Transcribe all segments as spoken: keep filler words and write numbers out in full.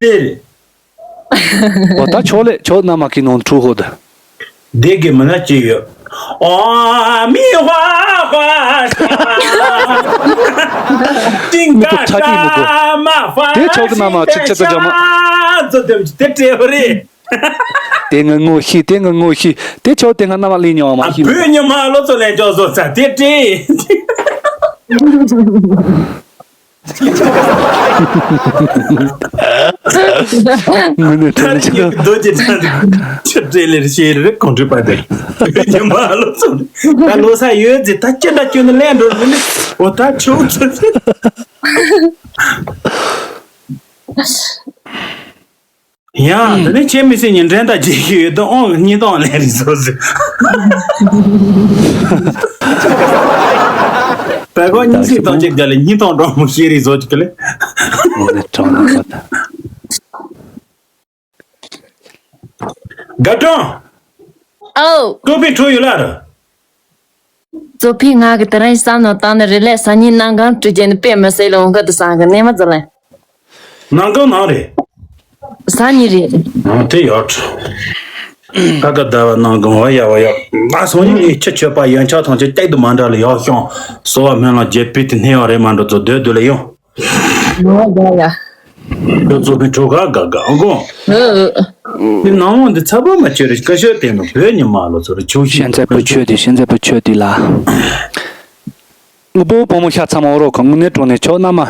ལེ་རེད། འོ་ད་ཆོག་ལེ། ཆོག་མནའ་མ་གི་ནང་འཁྲུག་ཧོ་ད། སྡེ་དགེ་མི་ལ་སྐྱེས་ཡོད། ཨ་མི་ཧ་ཧ་ཤ། ཏིང་ཀ་ཤ་མ་ཧྥ། དེ་ཆོག་གི་མནའ་མ་ཆིག་ཆ་ཙ་ཇ་མ། ཙོ་དེམ་དེ་སྤྲད་པ་རེད། དེ་ང་ངོ་ཤེས། དེ་ང་ངོ་ཤེས། དེ་ཆོག་དེ་ང་མནའ་མ་ལེན་མྱོང་བ་མ་ཤེས། བོད་ཉི་མ་ལོ་ཚོ་ལེན་ཆོག་བཟོ་ཚ་དེ་སྤྲད། ངུ་ནས་ད་དྲན་ནས་ཆི་རེད། རྡོ་རྗེ་འཆང་དུ་ཆི་སྤྲད་ལེར་ཤེས་རེད། གོང་ཁྲོས་པ་དེ་ཉི་མ་ལོ་ཚོ་ད་ལོ་ས་ཡོད་ཟེར། ད་ཅི་འདྲ་ཁྱོད་ནི་ལན་འགྲོ་ནི། འོ་ད་ཆོག་ཚོད། ཡང་དེ་ནས་ཁྱེད་མི་སྲིད་ཉིན་འགྲན་ཟླ་བརྗེད་ཀྱི་ཡོད་དོ། ཨོང་གཉིས་སྟོང་ལེན་རིགས་བཟོ་ཟེར། བལ་གོ་གཉིས་སྲིད་སྟོང་གཅིག་བརྒྱ་ལས་གཉིས་སྟོང་འགྲོ་མོ་ཤེས་རིགས་བཟོ་གཅིག་ལས། ངོ་ནས་གྲོང་ནས་ཁོ་ད། དགའ་སྒྲོན། ཨོ། ཀྲོ་པི་ཁྲོ་ཡོད་ལ་ར། ཙོ་ཕི་ང་གི་དེ་རིང་བསམ་ནོ་བཏང་ནི་རེད་ལས། སང་ཉིན་གནམ་གང་སྤྲུལ་རྒྱལ་ནི་དཔེ་མི་སྲིད་ལོ་འགའ་དུ་སང་གི་གནས་མ་ཙོ་ལེ། གནམ་གང་ནང་རེད། སང་ཉིན་རེད། ཨ་དེ་ཡོད། ཀ་ཀ་ཟླ་བ་གནམ་གང་བ་ཡ་བ་ཡ། ང་སང་ཉིན་ངས་ཁྱི་ཆོད་པ་ཡོན་ཆབ་ཐང་ཆེ་སྟེག་ཏུ་མ་འདྲ་ལ་ཡག་ཤོང་། སོ་བ་སྨོན་ལམ་རྒྱལ་པི་ཏི་སྣེ་བ་རེད་མ་འགྲོ་ཚོ་སྡོད་སྡོད་ལ་ཡོང་། ཡ་ཡ་ཡ། ཁྱོད་ཚོ་མི་ཁྲོ་ག་ག་ག་ཨ་གོ། ཨུ་ཨུ། འདི་ནང་མོ་འདི་ཚ་པོ་མ་ཆོད་རེ་སྐད་ཤོད་དེ་ནོ་བོད་ཉི་མ་ལོ་ཚོ་རེ་ཆུ་ཤི་ཤན་ཚ་པོ་ཆོད་དེ་ཤན་ཚ་པོ་ཆོད་དེ་ལ། ངོ་བོ་བུ་མོ་ཤ་ཚ་མ་འོ་རོག་གང་ངུ་ནས་གྲོང་ནས་ཆོག་ན་མ།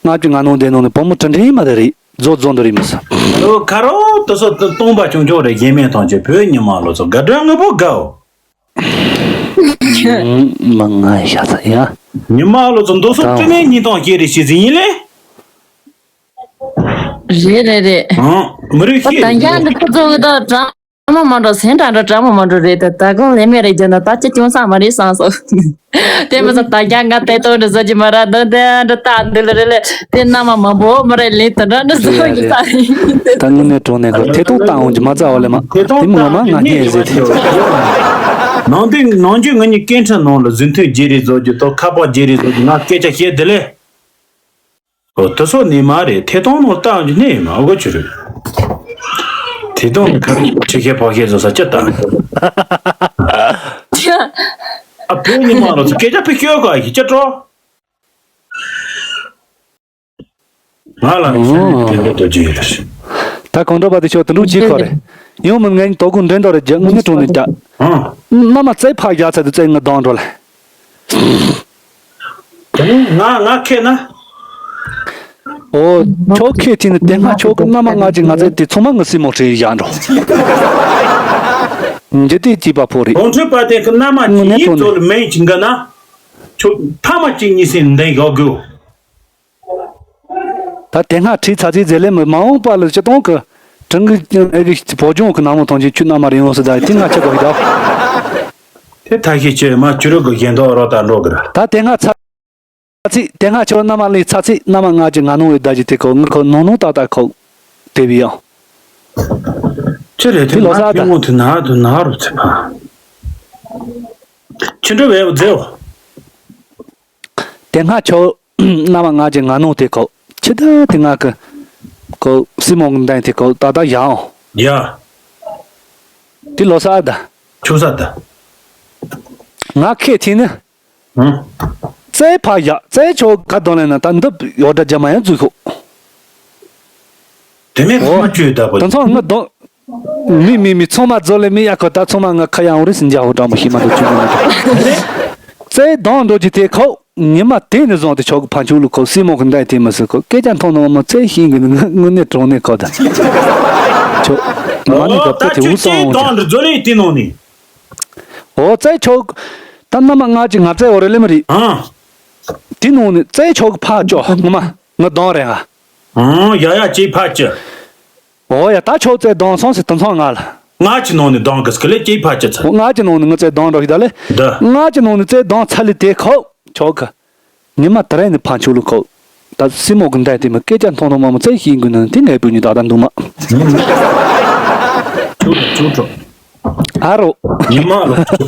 ང་ཅི་ང་ནོ་འདས་ནོ་ནས་བུ་མོ་དྲིན་དྲིན་མ་དེ་རེད་རྫོ་རྫོ་འདི་རེད་མི་ས། ཨོ་ཁ་རོ་དུ་སོ་དུ་སྟོང་པ་ཆུང་ཆུང་རེ་ཡེ་མེད་ཐང་ཆེ་བོད་ཉི་མ་ལོ་ཚོ་དགའ་སྒྲོན་ངོ་བོ་དགའ་འོ། མ་ང་ཤ་ཚ་ཡ། ཉི་མ་ལོ་ཚོ་མདོ་སོགས་ད་སྤྲིན་ནས་ཉིན་ཐང་སྐྱེ་རེ་ཤེས་ཟིན་ཡིན་ལེ། རེད་རེད་རེད། ཨང་། མི་རིགས་ཤེས་ད་རྒྱ་འདི་ཁོ་ཚོ་གི་ད་དྲང་མོ་མ་འགྲོ་སེམས་དྲང་འགྲོ་དྲང་མོ་མ་འགྲོ་རེད། ད་ད་གོང་ལས་མེད་རེད་རྒྱ་ན་ད་ཅི་ཅུང་ས་མ་རེད་བསམ་སོ། དེ་མི་ཚོ་ད་རྒྱ་ང་དེ་ཏོ་འདྲི་ཟ་གི་མ་ར་ད་དེ་འདྲི་ད་འདི་ལ་རེད་ལེ། དེ་རྣམ་མ་མང་པོ་མ་རེད་ལེ། ད་འདྲ་འདྲི་ཟ་གི་ད་རེད། ད་དངོས་གནས་དྲང་གནས་གོ་ཐེ་ཐོག་བཏང་འོང་གི་མ་རྩ་བ་ལས་མ་དེ་མི་ངོ་མ་ང་སྙད་ཟེར་ཐེ། ནང་དེ་ནང་རྒྱུ་ང་གཉིས་སྐད་འཕྲིན་ནང་ལ་རྫུན་ཐོས་བརྗེ་རེས་བཟོ་རྒྱུ་དང་ཁ་པར་བརྗེ་རེས་བཟོ་རྒྱུ་ང་སྐད་ཆ་བཤད་དེ་ལས། ཨོ་དེ་སོགས་ནི་མ་རེད། ཐད་གཏོང་ནང་བཏང་རྒྱུ་ནི་མ་གོ་ཆུ་རེད། ཐད་གཏོང་ནི་ཁ་ཆེ་ཁྱེད་ཕོ་ཁྱེད་བཟོ་ས་ཅི་ལྟ། ཨ་བོད་ཉི་མ་ལོ་ཚོ་སྐད་ཆ་ཕི་ཤོད་ག་ཡི་ཅི་སྤྲོ། ང་ལ་ནི་ཤ་ནི་དེ་འདྲ་འདོད་ཀྱི་ཡོད་རེད། ད་གང་འདྲ་བ་དེ་ཤོག་དུ་འགྲོ་བྱེད་ཁོ་རེད། ཡང་མིན་ངའི་དོ་དགོང་འདྲེན་དོ་རེད་རྒྱ་དངོས་གནས་དྲང་གནས་རྒྱ། ཨང་། མནའ་མ་རྩེ་ཕག་རྒྱ་ཚ་དུ་རྩེ་ང་སྡང་འགྲོ་ལ། དེ་ནི་ང་ང་ཁེ་ན། ཨོ། ཁྱོད་ཁེ་ཐི་ནི་དེ་སྔ་ཁྱོད་ཀྱི་མནའ་མ་ང་གཅིག་ང་རྩེ་དེ་ཚང་མ་ངི་སྲིད་མོ་ཁྲིད་ཡ་འགྲོ། འཇི་དེ་གཅིག་པ་ཕོ་རེད། གོང་ཁྲོས་པ་དེ་གི་མནའ་མ་དངོས་གཅིག་གཉིས་གཙོ་ལ་མེད་ཅིག་འགའ་ན། ཁྱོད་ཐ་མ་གཅིག་གཉིས་སེམས་འདི་ཡོད་དགོས། ད་དེ་སྔ་ཁྲིད་ཚ་ཚིག་ཟེར་ལེ་མི་མ་འོངས་པ་ལ་སྤྱི་སྟོང་གི་དྲང་གི་ཨེ་གི་བོད་ལྗོངས་གི་ནང་མོ་ཐོན་ཆེ་ཆུ་ནང་མ་རིང་ཡོང་སི་ད་དེ་སྔ་ཆ་གོ་ཡི་ད། དེ་ཐ་ཤི་ཆེ་མ་ཆུ་རུ་གི་གཞན་དོ་རོ་ད་འགྲོ་གི་ར། ད་དེ་སྔ་ཚ་ཚིག་དེ་སྔ་ཆོ་ནམ་ལས་ཚ་ཚིག་ནམ་ང་ཅི་ང་ནོ་ཡི་ད་ཅི་དེ་ཁོ་ངི་ཁོ་ནོ་ནོ་ཏག་ཏག་ཁོ་དེ་བི་ཡང་། ཅི་རེད་དེ་ལོ་ས་ད་ང་ཐུན་མོང་དུ་ན་དུ་ན་རུ་ཚེ་ཕ། ཆུ་འགྲོ་བའི་མཛེའོ། དེ་སྔ་ཆོ་ནམ་ང་ཅི་ང་ནོ་དེ་ཁོ་ཆི་ད་དེ་ང་གི་ཁོ་སི་མོ་གི་འདན་དེ་ཁོ་ཏག་ཏག་ཡང་། ཡ། དེ་ལོ་ས་ད། ཆུ་ས་ད། ང་ཁེ་ཐི་ནི། ཧུམ། རྩེ་ཕ་ཡ་རྩེ་ཆོ་ག་དོན་ལེན་ན་ད་འདི་ཡོ་ད་རྒྱ་མ་ཡང་འཛུལ་ཤོག་དེ་ནས་ཚང་མ་བཅོས་ད་པ། ད་ཚང་ང་དོན། མི་མི་མི་ཚང་མ་རྫོ་ལེ་མི་ཡ་ཁོ་ད་ཚང་མ་ང་ཁ་ཡང་འོ་རི་སིན་ཇ་ཧོ་འདྲ་མོ་ཤི་མ་འདུག་ཅུང་མི་འདུག་རྩེ་དོན་འགྲོ་གི་དེ་ཁོ་ཉི་མ་དེ་ནས་བཟུང་སྟེ་ཆོ་གི་ཕ་ཆུ་ལུ་ཁོ་སི་མོ་གི་འདའ་དེ་མི་སི་ཁོ་སྐད་ཆ་མཐོང་ནོ་མ་རྩེ་ཤིང་གི་ནི་ང་དངོས་གནས་དྲང་གནས་ཁོ་ད་ཆོ་མ་ནི་ཨོ་ག་ད་པ་དེ་ཆུ་ཨུ་ཚང་ཅེ་འོང་ཅ། དོན་རྫོ་ལེ་དེ་ནོ་ནི། ཨོ་རྩེ་ཆོག་ད་ནམ་ང་ཅི་ང་རྩེ་འོ་རེ་ལེ་མ་རི། ཨང་། དེ་ནང་ནས་རྩེ་ཆོག་ཕ་ཅོ་ངོ་མ་ང་གདོང་རེ་ང་། ཨང་། ཡ་ཡ་ཅི་ཕ་ཅི། ཨོ་ཡ་ད་ཆོག་རྩེ་གདོང་སོང་སི་དུ་ཚང་ང་ལ། ང་ཅི་ནང་ནས་གདོང་གི་སྐུ་ལེ་ཅི་ཕ་ཅི་ཚ། ཨོ་ང་ཅི་ནང་ནས་ང་རྩེ་གདོང་འགྲོ་ཤི་ད་ལེ། ད། ང་ཅི་ནང་ནས་རྩེ་གདོང་ཚ་ལི་དེ་ཁོ་ཆོག་གི། ཉི་མ་དེ་རིང་ནི་ཕ་ཆུ་ལུ་ཁོ། ད་སྲིན་མོ་གི་འདའ་དེ་མི་སྐད་ཆ་མཐོང་མཐོང་མ་མོ་རྩེ་ཤིང་གི་ནང་དེ་ངའི་བུ་ཉི་ད་ད་འདུག་མ། ཆུ་ཆུ་ཆུ། ཨ་རོ། ཉི་མ་ལ་ཆུ།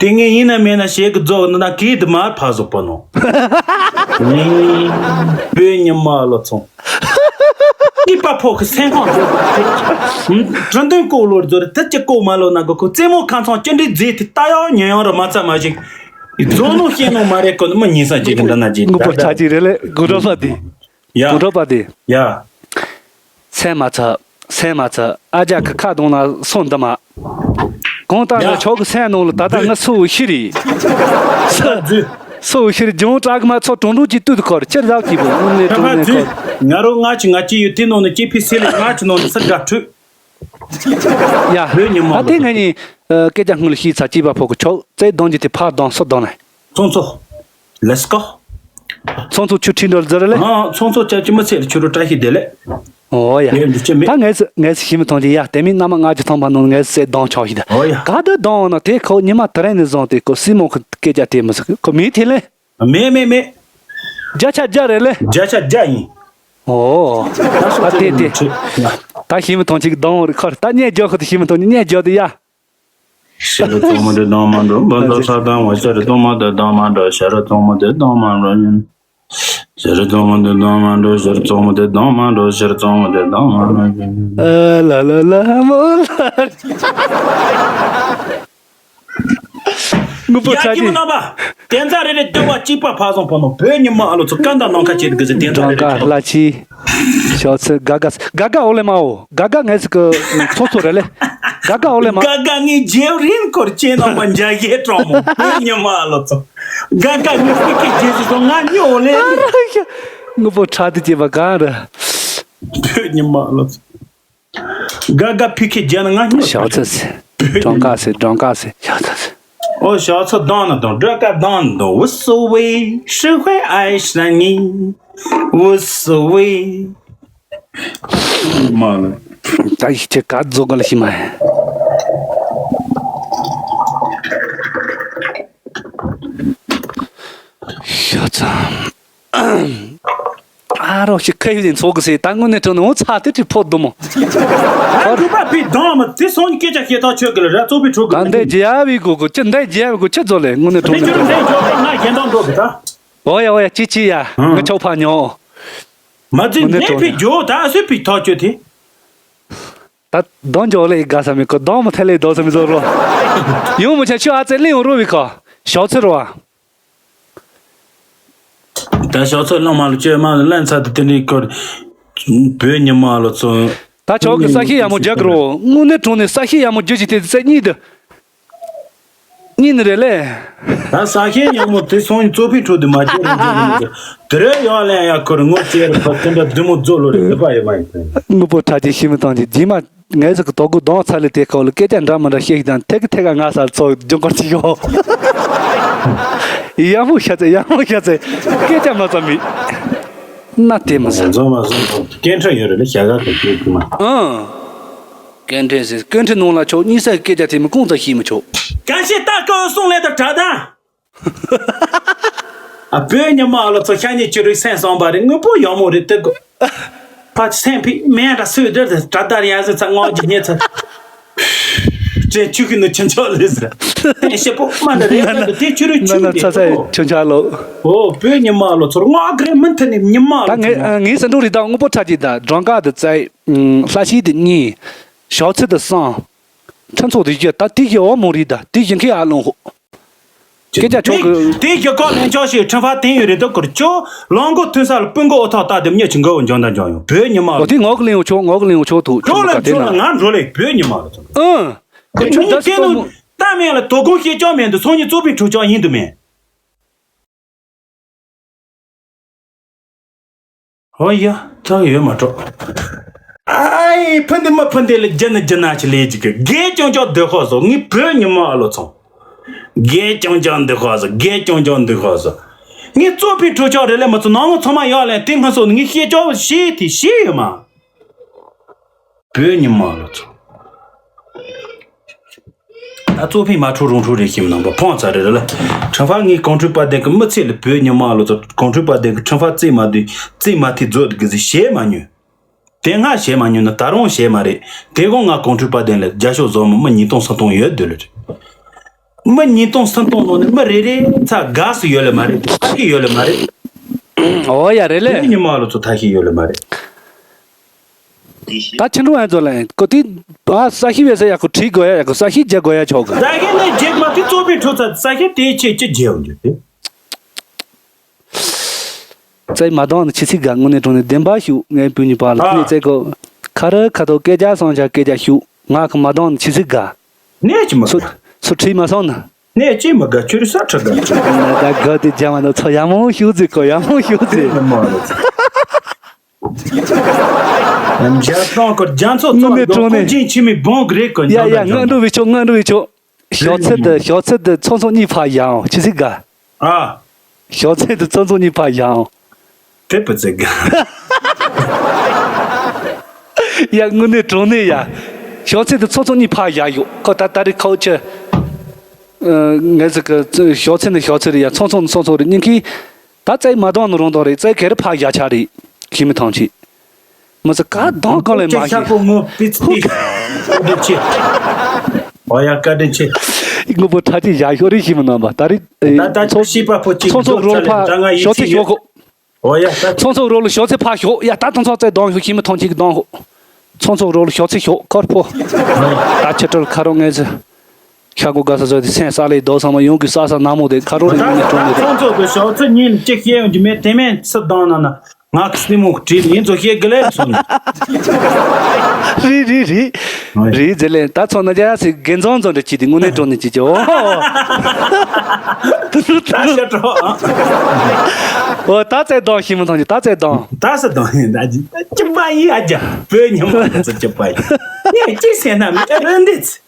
དེ་ངས་ཡིན་ན་མིན་ན་ཞེ་གི་རྫོགས་ན་ན་གིས་དུ་མར་ཕ་ཟོག་པ་ནོ། ངས་བོད་ཉི་མ་ལོ་ཚོང་། གཉིས་པ་ཕོ་གི་སེམས་ཁོང་རྫོགས་པ་དེ། དྲི་འདོན་ཀོ་ལོར་རྫོགས་རེད་དེ་ཅི་ཀོ་མ་ལོ་ན་གི་ཁོ་རྩེད་མོ་ཁ་ཚང་ཅི་འདྲའི་རྫས་དེ་ལྟ་ཡང་ཉན་ཡང་ར་མ་ཚ་མ་ཞིག་རྫོགས་ནོ་ཤེས་ནོ་མ་རེད་ཀོ་ནི་མི་ཉིན་ས་ཅིག་གི་འདི་ན་ཅིག་ངུ་པོ་ཆ་ཅིག་རེད་ལེ་དགུ་གྲོགས་པ་དེ། ཡ། དགུ་གྲོགས་པ་དེ། ཡ། སེམས་མ་ཚ། སེམས་མ་ཚ། ཨ་ཅག་གི་ཁ་གདོང་ན་སོ་འདི་མ། གང་ལྟར་ན་ཡ། ཆོག་གི་སེམས་ནང་ལ་ད་ལྟ་ང་སུ་བོ་ཤི་རེད། ད་འཛུལ། སུ་བོ་ཤི་རེད། ཇོང་དྲག་གི་མ་ཚོ་གྲོང་གྲོང་གི་དུས་དུ་ཁོར་ཕྱིར་བདག་གི་བུ་དངོས་གནས་ད་གྲོང་ཕར་གནས་འཛུལ། ཁོར། ང་རོ་ང་ཅི་ང་ཅི་ཡོད་དེ་ནང་ནས་སྐྱེ་འཕེལ་སེ་ལེ་ང་ཅི་ནང་ནས་སུ་དགའ་འཕྲོད། ཡ། བོད་ཉི་མ་ད་ལོ་དེ་ང་གཉིས་ཨ་སྐད་ཆ་སྔོན་ལ་ཤེས་ཚར་སྐྱེས་པ་ཕོ་གི་ཆོག་རྩེ་གདོང་གི་དེ་ཕར་གདོང་སུ་གདོང་ལ། ཚོང་ཚོ། Let's go། ཚོང་ཚོ་ཆུ་ཁྲིད་འགྲོ་ཟེར་ལེ། ཨ་ཚོང་ཚོ་ཅག་ཅི་མ་ཚད་ལ་ཆུ་རུ་བཀྲ་ཤིས་བདེ་ལེགས། ཨོ་ཡ། ཡོད་འདི་ཅི་མེད། ད་ངས་སུ་ངས་སུ་ཤི་མི་ཐོང་ཅི་ཡ་དེ་མིན་མནའ་མ་ལྔ་བཅུ་ཐོང་པ་ནང་ངས་སུ་སེ་གདོང་ཆོག་ཤི་ད། ཨོ་ཡ། ག་དུ་གདོང་ན་དེ་ཁོ་ཉི་མ་དེ་རིང་ནས་བཟུང་སྟེ་ཁོ་སྲིད་མོ་ཁོ་སྐད་ཆ་དེ་མི་ཟེར་ཁོ་མི་དེ་ལེ། མེད་མེད་མེད། བརྒྱ་ཆ་བརྒྱ་རེད་ལེ། བརྒྱ་ཆ་བརྒྱ་ཡིན། ཨོ། ད་དེ་དེ། ད་ཤི་མི་ཐོང་ཅི་གདོང་རེ་ཁོ་ད་བརྙས་བརྒྱབ་ཁོ་ད་ཤི་མི་ཐོང་ཅི་བརྙས་བརྒྱབ་དེ་ཡ། ཤ་རུ་གཙང་མ་དེ་གདོང་མ་འགྲོ། འབུ་ཚོ་ས་དང་བ་ཤ་རུ་གཙང་མ་དེ་གདོང་མ་འགྲོ། ཤ་རུ་གཙང་མ་དེ་གདོང་མ་འགྲོ། ཤ་རུ་གཙང་མ་དེ་གདོང་མ་འགྲོ། ཤ་རུ་གཙང་མ་དེ་གདོང་མ་འགྲོ། ཤ་རུ་གཙང་མ་དེ་གདོང་མ་འགྲོ། ཨ་ལ་ལ་ལ་མོ་ལ། དངོས་པོ་ཡ་ཁྱི་མོ་ཁྲ་ཆི། རྣམ་པ། དེ་ཚ་རེ་རེ་ལྟེ་བ་གཅིག་པ་ཕ་བཟང་ཕོ་ནོ་བོད་ཉི་མ་ཨ་ལོ་ཚོ་ཀ་འདའ་ནང་ཁ་བྱེད་དུ་གི་ཟེར་དེ་ཚ་རེ་སྦྲང་རེ་དཀར་ཁྲོ། ལྷ་ཆི། ཞའོ་ཚི་དགའ་དགའ་དགའ་དགའ་འོ་ལེ་མ་འོ་དགའ་དགའ་ངས་སི་གི་ཚོ་ཚོ་རེ་ལེ། དགའ་དགའ་འོ་ལེ་མ། དགའ་དགའ་ངའི་རྗེ་རིན་སྐོར་ཅན་ནང་མ་འཇའ་གས་གྲོང་མོ་བོད་ཉི་མ་ཨ་ལོ་ཚོ། དགའ་དགའ་ངའི་སི་ཀི་རྗེ་སི་སོ་ང་ཉོ་ལེ། དངོས་པོ་ཁྲ་དུ་བྱེད་པ་གང་རེད། བོད་ཉི་མ་ཨ་ལོ་ཚོ། དགའ་དགའ་ཕི་ཁེ་རྒྱ་ནི་ང་སྙིང་ཞའོ་ཚི་སི། གྲོང་ཁ་སི་གྲོང་ཁ་སི་ཞའོ་ཚི་སི། ཨོ་ཞའོ་ཚི་གདོང་ན་གདོང་སྒྲོལ་དཀར་གདོང་ན་གདོང་། 无所谓，谁会爱上你？无所谓。 མ་ལ། ད་ཡིག་ཆ་ག་རྫོགས་ག་ལ་ཤི་མ་ཡིན། ཤ་ཚ། ཨ་རོགས་ཤིག་ཁ་ཡོད་ཡིན་ཚོགས་གི་སེ་ད་དངོས་གནས་དྲང་ནས་འོ་ཚ་དེ་དྲི་ཕོ་དུ་མོ། ཨ་གྲུ་པ་ཕི་དང་མ་དེ་སོང་ནི་སྐད་ཆ་བཤད་ཐག་ཆོད་གི་ལ་ར་གཙོ་ཕི་ཁྲོ་གི་ད་འདས་རྒྱལ་བའི་གོ་གོ་ཅི་འདས་རྒྱལ་བའི་གོ་ཅི་ཚོ་ལས་དངོས་གནས་དྲང་ནས་དྲང་ནས། འདས་འཇོག་པ་ང་གཞན་དང་འགྲོ་གི་ད། ཨོ་ཡ་ཨོ་ཡ་ཅི་ཅི་ཡ་ང་ཆོག་ཕ་ཉོ། མ་ཚིག་དངོས་གནས་འདས་དྲང་ཕི་ན། འཇོག་ད་སུས་ཕི་ཐག་ཆོད་དེ། ད་གདོང་འཇོག་ལས་དགའ་ས་མི་ཁོ་གདོང་མ་ཐལ་ལས་ལྡོག་ས་མི་ཚོ་རོ། ཡོང་མི་ཆ་ཆུ་ཨ་ཙེ་གླིང་རོ་བི་ཁོ་ཞའོ་ཚི་རོ། ད་ཞའོ་ཚི་གླང་མ་ལ་བཅོས་མ་ལ་ལན་ཚ་དེ་དེ་འདྲའི་སྐོར། བོད་ཉི་མ་ལ་ཚོ། ད་ཆོག་གི་ས་ཤི་ཡ་མོ་རྒྱག་གི་རོ་དངོས་གནས་དྲང་ནས་ས་ཤི་ཡ་མོ་རྒྱུ་ཞིག་དེ་ཚེ་གཉིས་དུ། གཉིས་ནི་རེད་ལེ། ད་ས་ཤི་ཡ་མོ་དེ་སོང་གཙོ་ཕི་ཁྲོ་དུ་མ་བཅོས་རང་བཅོས་ནི་མི་འདུག་དེ་རེ་ཡོང་ལན་ཡ་ཁོར་ངོ་ཅེར་ཁོ་དེ་འདྲ་བདུད་མོ་རྫོ་ལོ་རེ་བདུད་པ་ཡོད་མ་ཡིན་ཟེར། དངོས་པོ་ཁྲ་ཆེ་ཤི་མི་བཏང་ཆེ་རྗེས་མ། ངས་ཟིག་གི་དོ་གུ་གདོང་ཚ་ལི་དེ་ཁོ་ལ་སྐད་ཆ་འདྲ་མི་འདྲ་བཤད་ཤི་དང་ཐད་ཀི་ཐད་ཀ་ང་སར་ཚོགས་ལྗོངས་སྐོར་ཅིག་ཡོང་། ཡ་མོ་ཤ་ཚ་ཡ་མོ་ཤ་ཚ་སྐད་ཆ་མ་ཚ་མི། ན་དེ་མི་ཟ། འཛོམས་མ་སོང་སྐད་འཕྲིན་ཡོད་རེད་ལ་བྱ་དགའ་ག་སྐད་ཀྱི་མ། ཨང་། སྐད་འཕྲིན་ཟེར་སྐད་འཕྲིན་ནང་ལ་ཆོག་གཉིས་སའི་སྐད་ཆ་དེ་མི་གང་ཚ་ཤེས་མི་ཆོག་ག་ཤེད་ལྟ་སྐལ་བ་གསུང་ལས་དང་དྲ་དང་། ཨ་བོད་ཉི་མ་ཨ་ལོ་ཚོ་ཤ་ཉེ་ཆུ་རིགས་སེམས་བསམ་པ་རེད་དངོས་པོ་ཡག་མོ་རེད་དེ་གོ། ཕ་སེམས་ཕི་མེ་འདྲ་སུས་འདྲ་དེ་དྲ་དར་ཡ་ཟེར་ཚ་ངོ་ཇི་ཉེ་ཚ། ཅེ་ཆུ་ཁི་ནུ་ཆུ་མཆོག་ལེ་ཟེར། དེ་ཤེ་པོ་མ་འདྲ་རེད་ན་དེ་ཆུ་རིགས་ཆུ་ན་ན་རེད་ཚ་ཚ་ཡི་ཆུ་ཆ་ལོ། ཨོ་བོད་ཉི་མ་ཨ་ལོ་ཚོར་ངོ་ག་རེ་མི་མཐུན་ནི་ཉི་མ་ཨ་ད་ལོ་ངས་ཚོ་ངས་སེ་འགྲོ་རེད་ད་དངོས་པོ་ཁྲ་ཅིག་ད་སྦྲང་དཀར་དུ་བཙལ། ལྷ་ཤི་དུ་གཉིས། ཞའོ་ཚི་དུ་གསང་། ཁྲི་ཚོ་དུ་བཞི་ད་དེ་བཞི་འོ་མོ་རི་ད་དེ་བཞི་མཁས་ཨ་ལོང་ཧོ། སྐད་ཆ་ཆོག་གི་དེ་བཞི་ཀོ་ལན་ཆོག་ཞིག་ཁྲིམས་ཕ་དེང་ཡོད་རེད་དོ་ཀུར་ཅོ་ལོང་གོ་ཐུན་ས་ལ་སྤུན་གོ་ཨོ་ཐོག་ལྟ་དེ་མྱི་ཆུ་འགོ་འཇོང་ད་འཇོང་ཡོང་བོད་ཉི་མ་ཨོ་དེ་ངོ་གི་ལེན་འོ་ཆོག་ངོ་གི་ལེན་འོ་ཆོག་ཐུ་ཆོག་ལ་ཆོག་ལ་ང་འགྲོ་ལེ་བོད་ཉི་མ་ལ་ཐུ་ཨང་། ཁོ་ཆུ་ད་སི་ཏོ་མོ། ལྟ་མེད་ལ་དོ་དགོང་ཤེས་ཅོག་མེད་འདུག་སོང་ཉི་གཙོ་ཕི་ཁྲུ་ཅོག་ཡིན་དུ་མེད། ཧོ་ཡ། ཐག་ཡོད་མ་གྲོགས། ཨའི་ཕུ་འདི་མ་ཕུ་འདི་ལ་རྒྱ་ནི་རྒྱ་ན་ཆི་ལས་ཅི་གི་དགེ་ཅོང་ཅོག་འདི་ཧོ་སོ་ངི་བོད་ཉི་མ་ཨ་ལོ་ཚོང་། དགེ་ཅོང་ཅོག་འདི་ཧོ་སོ་དགེ་ཅོང་ཅོག་འདི་ཧོ་སོ། ངི་གཙོ་ཕི་ཁྲུ་ཅོག་རེ་ལེ་མ་ཚོ་ནང་ལོ་ཚང་མ་ཡོག་ལེ་དེ་སྔ་སོ་ནི་ངི་ཤེས་ཅོག་ཤེས་ཐི་ཤེས་ཡོད་མ། བོད་ཉི་མ་ལོ་ཚོ། ད་གཙོ་ཕིང་མ་འཁྲུག་རུང་འཁྲུག་རེ་ཞིམ་ནང་པ་ཕོང་ཚ་རེ་རེ་ལ། ཁྲ་ཕ་ངའི་ཀོང་ཁྲུག་པ་དེ་གི་མི་ཚེ་ལ་བོད་ཉི་མ་ལོ་ཚོ་ཀོང་ཁྲུག་པ་དེ་གི་ཁྲ་ཕ་རྩེ་མ་དུས་རྩེ་མ་ཐི་རྫོད་གི་ཟི་བྱེད་མ་ཉུ། དེ་སྔ་བྱེད་མ་ཉུ་ན་ད་རུང་བྱེད་མ་རེད། དེ་གོང་ང་ཀོང་ཁྲུག་པ་དེ་ལ་རྒྱ་ཤོག་བཟོ་མོ་མི་ཉིས་སྟོང་སུམ་སྟོང་ཡོད་དུ་ལ་རེད། མི་ཉིས་སྟོང་སུམ་སྟོང་ནང་ནས་མི་རེ་རེ་ཚ་དགའ་སུ་ཡོད་ལེ་མ་རེད་ཐ་ཤི་ཡོད་ལེ་མ་རེད། ཨོ་ཡ་རེད་ལེ། བོད་ཉི་མ་ལོ་ཚོ་ཐ་ཤི་ཡོད་ལེ་མ་རེད། ད་ཕྱི་འགྲོ་ཨན་ཚོ་ལ་ཨན་ཀོ་ཏི་ཨ་ས་ཤི་བས་ས་ཡ་ཀོ་ཁྲི་དགོས་ཡ་ཡ་ཀོ་ས་ཤི་རྒྱ་དགོས་ཡ་ཆོག་གི་ས་ཤི་ནས་རྒྱ་མ་ཏི་གཙོ་པའི་འཕྲོ་ཚ་ས་ཤི་དེའི་ཆེད་ཅི་རྒྱལ་འོང་རྒྱུ་དེ། ཙའི་མ་དང་ནི་ཆི་སི་ག་དངོས་གནས་དྲང་ནས་བདེན་པ་ཞུ་ངའི་བུ་གཉིས་པ་ལ་ཨ། ནི་ཙའི་ཀོ་ཁ་ར་ཁ་ཐོག་སྐད་ཆ་སང་ཆ་སྐད་ཆ་ཞུ་ང་གི་མ་དང་ནི་ཆི་སི་ག་ནས་ཅི་མ་སུ་ག་སུ་ཁྲིད་མ་སོང་ན། ནས་ཅི་མ་ག་ཁྱོད་རི་ས་ཁྲ་ག་ཁྱོད། ད་ག་དེ་རྒྱ་མ་ནོ་ཚོ་ཡ་མོ་ཤུག་ཟིག་གོ་ཡ་མོ་ཤུག་ཟིག་མ་མ་རེད། འཇར་ཏང་གི་རྒྱ་མཚོ་ཚོ་དངོས་གནས་དྲང་གནས། ཁོང་ཆེན་ཆི་མི་བོང་གི་རེད་གི། ཡ་ཡ་ང་འགྲོ་བའི་ཆོག་ང་འགྲོ་བའི་ཆོག་ཞོགས་ཚད་དུ་ཞོགས་ཚད་དུ་ཚོང་ཚོང་གཉིས་ཕ་ཡ་ཨང་ཆི་ཟིག་ག་ཨ། ཞོགས་ཚད་དུ་ཚོང་ཚོང་གཉིས་ཕ་ཡ་ཨང་། དེ་པི་ཙི་ག་ཡ་དངོས་གནས་དྲང་གནས་ཡ། ཞོགས་ཚད་དུ་ཚོང་ཚོང་གཉིས་ཕ་ཡ་ཡོད་ཁོ་ད་ད་རེ་ཁོ་ཆེ། ངས་ཟིག་གི་ཞོགས་ཚད་ནི་ཞོགས་ཚད་རེད་ཡ། ཚོང་ཚོང་ནི་ཚོང་ཚོང་རེད་ཉིན་ཁའི། ད་རྩེད་མ་གཏོང་ནི་རུང་དོ་རེད། རྩེད་གེ་རི་ཕ་ཡ་ཆ་རེད། ཤི་མི་ཐང་ཆེ། མི་ཚེ་ཀ་གདོང་གང་ལས་མ་ཤེས། ཤ་པོ་ངོ་པི་ཙི་པི། ཀ་དྲིན་ཆེ། ཨོ་ཡ་ཀ་དྲིན་ཆེ། དངོས་པོ་ཁྲ་ཆེ་ཡ་ཤོ་རེ་ཤི་མི་ནང་པ་ད་རེད། ད་ད་ཚོ་ཤི་པ་ཕོ་ཅིག་ཚོང་ཚོང་རོལ་ཕ་ཞོག་ཚེ་ཞོག་གོ། ཨོ་ཡ་ད་ཚོང་ཚོང་རོལ་ཞོག་ཚེ་ཕ་ཞོག་ཡ་ད་དང་ཚོང་རྩེད་གདོང་ཞོག་ཤི་མི་ཐང་ཆེ་གི་གདོང་ཧོ། ཚོང་ཚོང་རོལ་ཞོག་ཚེ་ཞོག་ཁར་ཕོ། ད་ཆི་ཁྲོལ་ཁ་རོག་ངས་ཟེར། ཤ་ཁུ་ག་ས་ཟོས་ཏེ་སེམས་ས་ལེ་རྡོ་ས་མ་ཡོང་གི་ས་ས་ན་མོ་དེ་ཁ་རོག་རིང་ནས་གྲོང་ནས་ཚོང་ཚོགས་ཀྱི་ཞོགས་ཚོད་ཉིན་གཅིག་ཤེས་ཡོང་གི་མེད་དེ་མིན་ཚུར་ལྡང་ན་ན་ང་གི་སྲིང་མོ་གི་བྲིས་ལེན་ཚོ་ཤེས་གི་ལེ་སོང་། རི་རི་རི། ཨོ་ཡ། རི་ཟེར་ལེ་ད་ཚོ་ན་རྒྱ་སི་དགེ་མཚང་ཚོ་འདྲ་ཅི་དེ་དངོས་གནས་གྲོང་ནས་ཅི་ཅི་ཨོ། ད་ཤ་གྲོགས། ཨོ་ད་ཚེ་གདོང་ཤི་མི་ཐང་ཅི་ད་ཚེ་གདོང་། ད་ཚེ་གདོང་ཡིན་ད་ཅི་ཅི་པ་ཡིན་ཨ་ཅག་བོད་ཉི་མ་ཚོ་ཅི་པ་ཡིན། ངས་ཅི་ཟེར་ན་མི་རེ་འདི་ཚེ།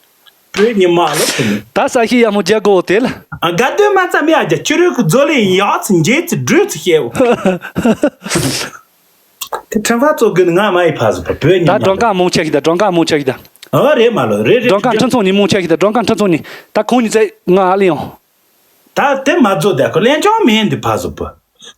བོད་ཉི་མ་ལོ་ཁུ་ནི། ད་ས་ཤི་ཡ་མོ་རྒྱ་གོ་དེ་ལ། ཨ་དགའ་སྟོན་མ་ཙམ་ཡ་རྒྱ་ཆུ་རུད་ཀྱི་རྫོ་ལེ་ཡག་ཚི་འཇེ་ཚི་འགྲུལ་ཚི་ཤེའོ། དེ་ཁྲིམས་ཕ་ཚོ་དགོས་ནི་ང་མ་ཡི་ཕ་ཟི་ཕ་བོད་ཉི་ད་མ་སྒྲོན་ལོ། ཀ་མོང་ཆ་ཤི་ད་སྒྲོན་ཀ་མོང་ཆ་ཤི་ད། ཨ་རེད་མ་ལོ་རེད་རེད། སྒྲོན་ཀ་ཁྲིམས་ཚོང་ཉི་མོང་ཆ་ཤི་ད་སྒྲོན་ཀ་ཁྲིམས་ཚོང་ཉི་ད་ཁོང་ཉི་ཚེ་ང་ཨ་ལི་ཡོང་། ད་དེ་མ་རྫོ་དེ་ཁོ་ལན་ཅང་མེད་འདི་ཕ་ཟི་ཕ།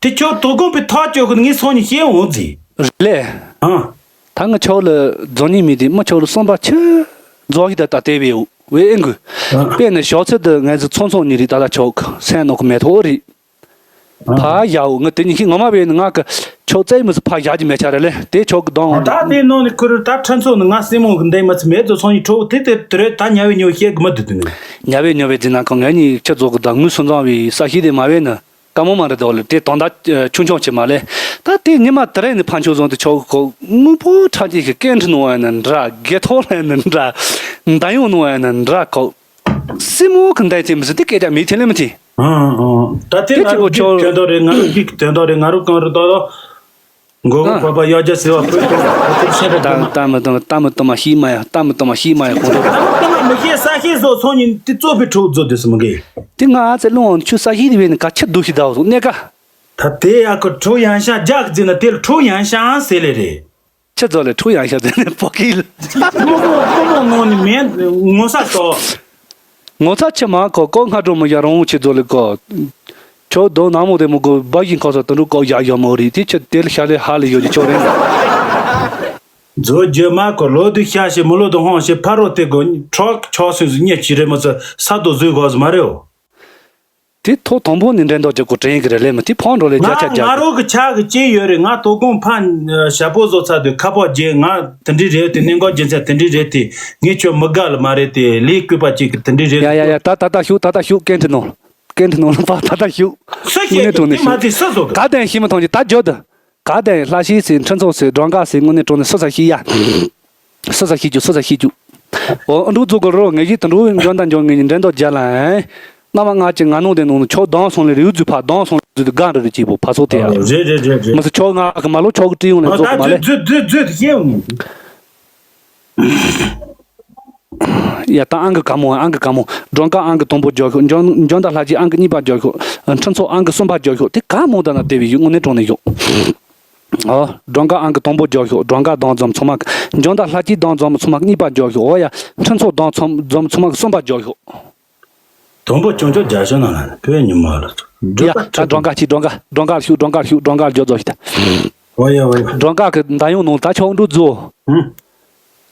དེ་ཁྱོད་དོ་དགོང་པའི་ཐག་གཅོད་གི་ངས་སོང་ནས་ཤེས་འོང་ཟིག་རེད་ལེ། ཨ། ད་ང་ཆོག་ལ་རྫོང་ཉིད་མི་དེ་མི་ཆོག་ལ་གསུམ་པ་ཆུ་རྫོགས་ཤི་ད་ད་ལྟའི་བེའུ་བེ་ཨེ་གུ། ཨ། དཔེ་ནི་ཞོགས་ཚད་དུ་ངལ་གསོ་ཚོང་ཚོང་ཉིད་རེད་ད་ད་ཆོག་སེམས་ནོ་གི་མེ་ཐོག་རེད། ཨ། ཕ་ཡའོ་ང་དེ་ཉིད་ཤི་ངོ་མ་བེ་ནི་ང་གི་ཆོག་རྩེད་མི་སི་ཕ་ཡག་གི་མེ་ཆ་རེད་ལེ་དེ་ཆོག་གི་གདོང་ཨ་ད་དེ་ནང་ནི་ཁུ་རུ་ད་ཁྲ་ཚོ་ནི་ང་སྲིང་མོ་གི་འདས་མི་ཚི་མེད་དུ་སོང་ཡི་ཁྲོ་དེ་དེ་དེ་རེད་ད་ཉ་བེ་ཉོ་ཤེས་གི་མི་དུ་དུ་ནི། ཉ་བེ་ཉོ་བེ་དེ་ན་ཁོ་ངའི་ཉིད་ཁྱི་རྫོགས་གི་ད་ངུ་སུན་ཙང་བེ་ས་ཤི་དེ་མ་བེ་ནི། དཀའ་མོ་མ་རེད་དོ་ལེ་དེ་དོན་དག་ཆུང་ཆུང་ཆེ་མ་ལེ། ད་དེ་ཉི་མ་དེ་རེད་ནི་ཕན་ཆོད་བཟུང་དུ་ཆོག་གི་ཁོ་དངོས་པོ་ཁྲག་གཅིག་གི་སྐད་འཕྲི་ནོ་ཡ་ནི་འདྲ་དགེ་ཐོག་ལ་ཡ་ནི་འདྲ་མདའ་ཡོང་ནོ་ཡ་ནི་འདྲ་ཁོ། སྲིན་མོ་གི་འདའི་ཚེ་མི་སྲིད་དེ་སྐད་ཆ་མི་ཐེ་ལེ་མི་ཐེ། ཨང་ཨང་ད་དེ་དེ་ང་ཆེ་པོ་རུ་གི་ཆོག་དོན་དག་རེད་ང་རུ་གི་དོན་དག་རེད་ང་རུ་གང་རུ་དོ་དོ། མགོ་སྐོར་བ་གཡོ་རྒྱ་ཟེར་བ་ཕུད་དོ་ཕུད་ཤེས་རེད་དོ་མ། ལྟ་མི་ལྟ་མི་ལྟ་མི་ལྟ་མ་ཤེས་མ་ཡ་ལྟ་མི་ལྟ་མ་ཤེས་མ་ཡ་གོང་དུ། ལྟ་མི་ལྟ་མ་མི་ཤེས་ས་ཤེས་བཟོ་ཚོང་ཉིན་དེ་གཙོ་ཕི་ཁྲོ་བཟོ་དུས་སུ་མི་དགོས། དེ་ང་ཨ་ཙེ་ལུང་ཆུ་ས་ཤེས་དེ་བས་ནི་ག་ཆི་འདུག་ཤི་ད་བཟོ་གནས་ཀ་ད་དེ་ཡ་ཁོ་ཁྲོ་ཡང་ཤ་རྒྱག་ཟེར་ན་དེ་ལ་ཁྲོ་ཡང་ཤ་ཟེར་ལེ་རེད། ཆི་ཚོ་ལེ་ཁྲོ་ཡང་ཤ་ཟེར་ནས་པོ་ཀི་ལ། རྨོ་མོ་རྨོ་མོ་ངོ་ནི་མེད་ངོ་ས་ཏོ། ངོ་ཚ་ཆེ་མ་ཁོ་ཀོ་སྔ་དྲོ་མོ་ཡ་རོང་ཆེ་ཚོ་ལེ་ཀོ། ཁྱོད་དོ་ནག་མོ་དེ་མོ་གོ་སྦ་བཞིན་ཁོ་ཚོ་དུ་འགྲོ་ཀོ་ཡ་ཡོ་མོ་རི་དེ་ཆེ་དེ་ལ་ཤ་ལེ་ཧ་ལེ་ཡོད་ཀྱི་ཆོ་རེད། མཛོ་རྒྱུ་མ་ཁོ་ལོ་དུ་ཤ་ཤེ་མོ་ལོ་དུ་ཧོང་ཤེ་ཕ་རོ་དེ་གོ་ཁྲོག་ཆོག་སུན་སུ་ཉེ་ཆི་རེ་མོ་ཚོ་ས་དོ་བཟོས་གོ་ཟི་མ་རེའོ། དེ་ཐོག་དང་པོ་ནས་འགྲན་ཟླ་རྒྱག་གོ་དྲན་གི་རེད་ལེ་མི་དེ་ཕོང་འགྲོ་ལེ་རྒྱ་ཆ་རྒྱ་ང་རོ་གི་ཆ་གི་ཅི་ཡོད་རེད་ང་དོ་དགོང་ཕ་ཞྭ་པོ་བཟོ་ཚར་དུས་ཁ་པོ་རྒྱན་ང་དེ་འདྲི་རེད་དེ་གནས་འགོ་རྒྱན་ཚད་དེ་འདྲི་རེད་དེ་ངས་ཁྱོད་མི་དགའ་ལ་མ་རེད་དེ་ལས་བསྐུལ་པ་ཅིག་གི་དེ་འདྲི་རེད། ཡ་ཡ་ཡ་ད་ད་ད་ཤུགས་ད་ད་ཤུགས་སྐད་འཕྲིན་ནོ་སྐད་འཕྲིན་ནོ་ལ་ཕ་ད་ད་ཤུགས། སུ་ཤེས་དངོས་གནས་དྲང་གནས་དེ་མ་ཤུགས་དེ་སུ་བཟོ་གི། ག་དེ་ཤི་མི་ཐང་གི་ད་འཇོ་ད། ག་དེ་ལྷ་ཤི་སི་ཁྲི་ཚོ་སི་སྒྲོན་ག་སི་དངོས་གནས་དྲང་གནས་སུ་ས་ཤི་ཡ། སུ་ས་ཤི་རྒྱུ་སུ་ས་ཤི་རྒྱུ། འོ་ཨ་འབྲུག་ཚོ་གི་རོ་ངེད་ཀྱི་དུད་འགྲོ་འཇོན་དང་འཇོན་ངེད་ཀྱི་འགྲན་ཟླ་རྒྱ་ལ། རྣམ་པ་ང་ཅི་ང་ནོ་དེ་ནོ་ཆོག་གདོང་སོང་ལེ་རིའུ་རྫུ་ཕ་གདོང་སོང་ལེ་རྫུ་དུ་གང་རེ་རེ་ཅི་བོ་ཕ་ཚོ་དེ་ཡ། རེད་རེད་རེད་རེད། མི་སི་ཆོག་ང་གི་མ་ལོ་ཆོག་གི་ཏི་ཡོང་ལེ་ཨ་ཚོག་ད་མ་ལེ། རྫུ་རྫུ་རྫུ་དེ་ཤེས་ཡོང་ངེ། ཡ་ད་ཨང་གི་ག་མོ་ཨང་གི་ག་མོ། སྒྲོན་ཀ་ཨང་གི་དང་པོ་རྒྱག་ཤོག་འཇོན་འཇོན་དང་ལྷ་རྗེ་ཨང་གི་གཉིས་པ་རྒྱག་ཤོག་ཁྲི་ཚོ་ཨང་གི་གསུམ་པ་རྒྱག་ཤོག་དེ་ག་མོ་ད་ན་དེ་བི་ཡུ་དངོས་གནས་དྲང་གནས་ཡོད། ཨོ། སྒྲོན་ཀ་ཨང་གི་དང་པོ་རྒྱག་ཤོག་སྒྲོན་ཀ་གདོང་འཛོམས་ཚང་མ་གི་འཇོན་དང་ལྷ་རྗེ་གདོང་འཛོམས་ཚང་མ་གཉིས་པ་རྒྱག་ཤོག་འོ་ཡ། ཁྲི་ཚོ་གདོང་འཛོམས་ཚང་མ་གི་གསུམ་པ་རྒྱག་ཤོག་དང་པོ་ཅུང་ཅུང་རྒྱ་ཤོ་ན་ན་བོད་ཉི་མ་ལ་ཡ་འགྲོ་པ་ད་སྒྲོན་ཀ་ཁྱི་སྒྲོན་ཀ་སྒྲོན་ཀ་ཤུ་སྒྲོན་ཀ་ཤུ་སྒྲོན་ཀ་རྒྱོ་རྫོ་ཤི་ད། ཨོ་ཡ་ཨོ་ཡ། སྒྲོན་ཀ་གི་མདའ་ཡོང་ནང་ད་ཆོག་འགྲོ་རྫོ། ཧུམ།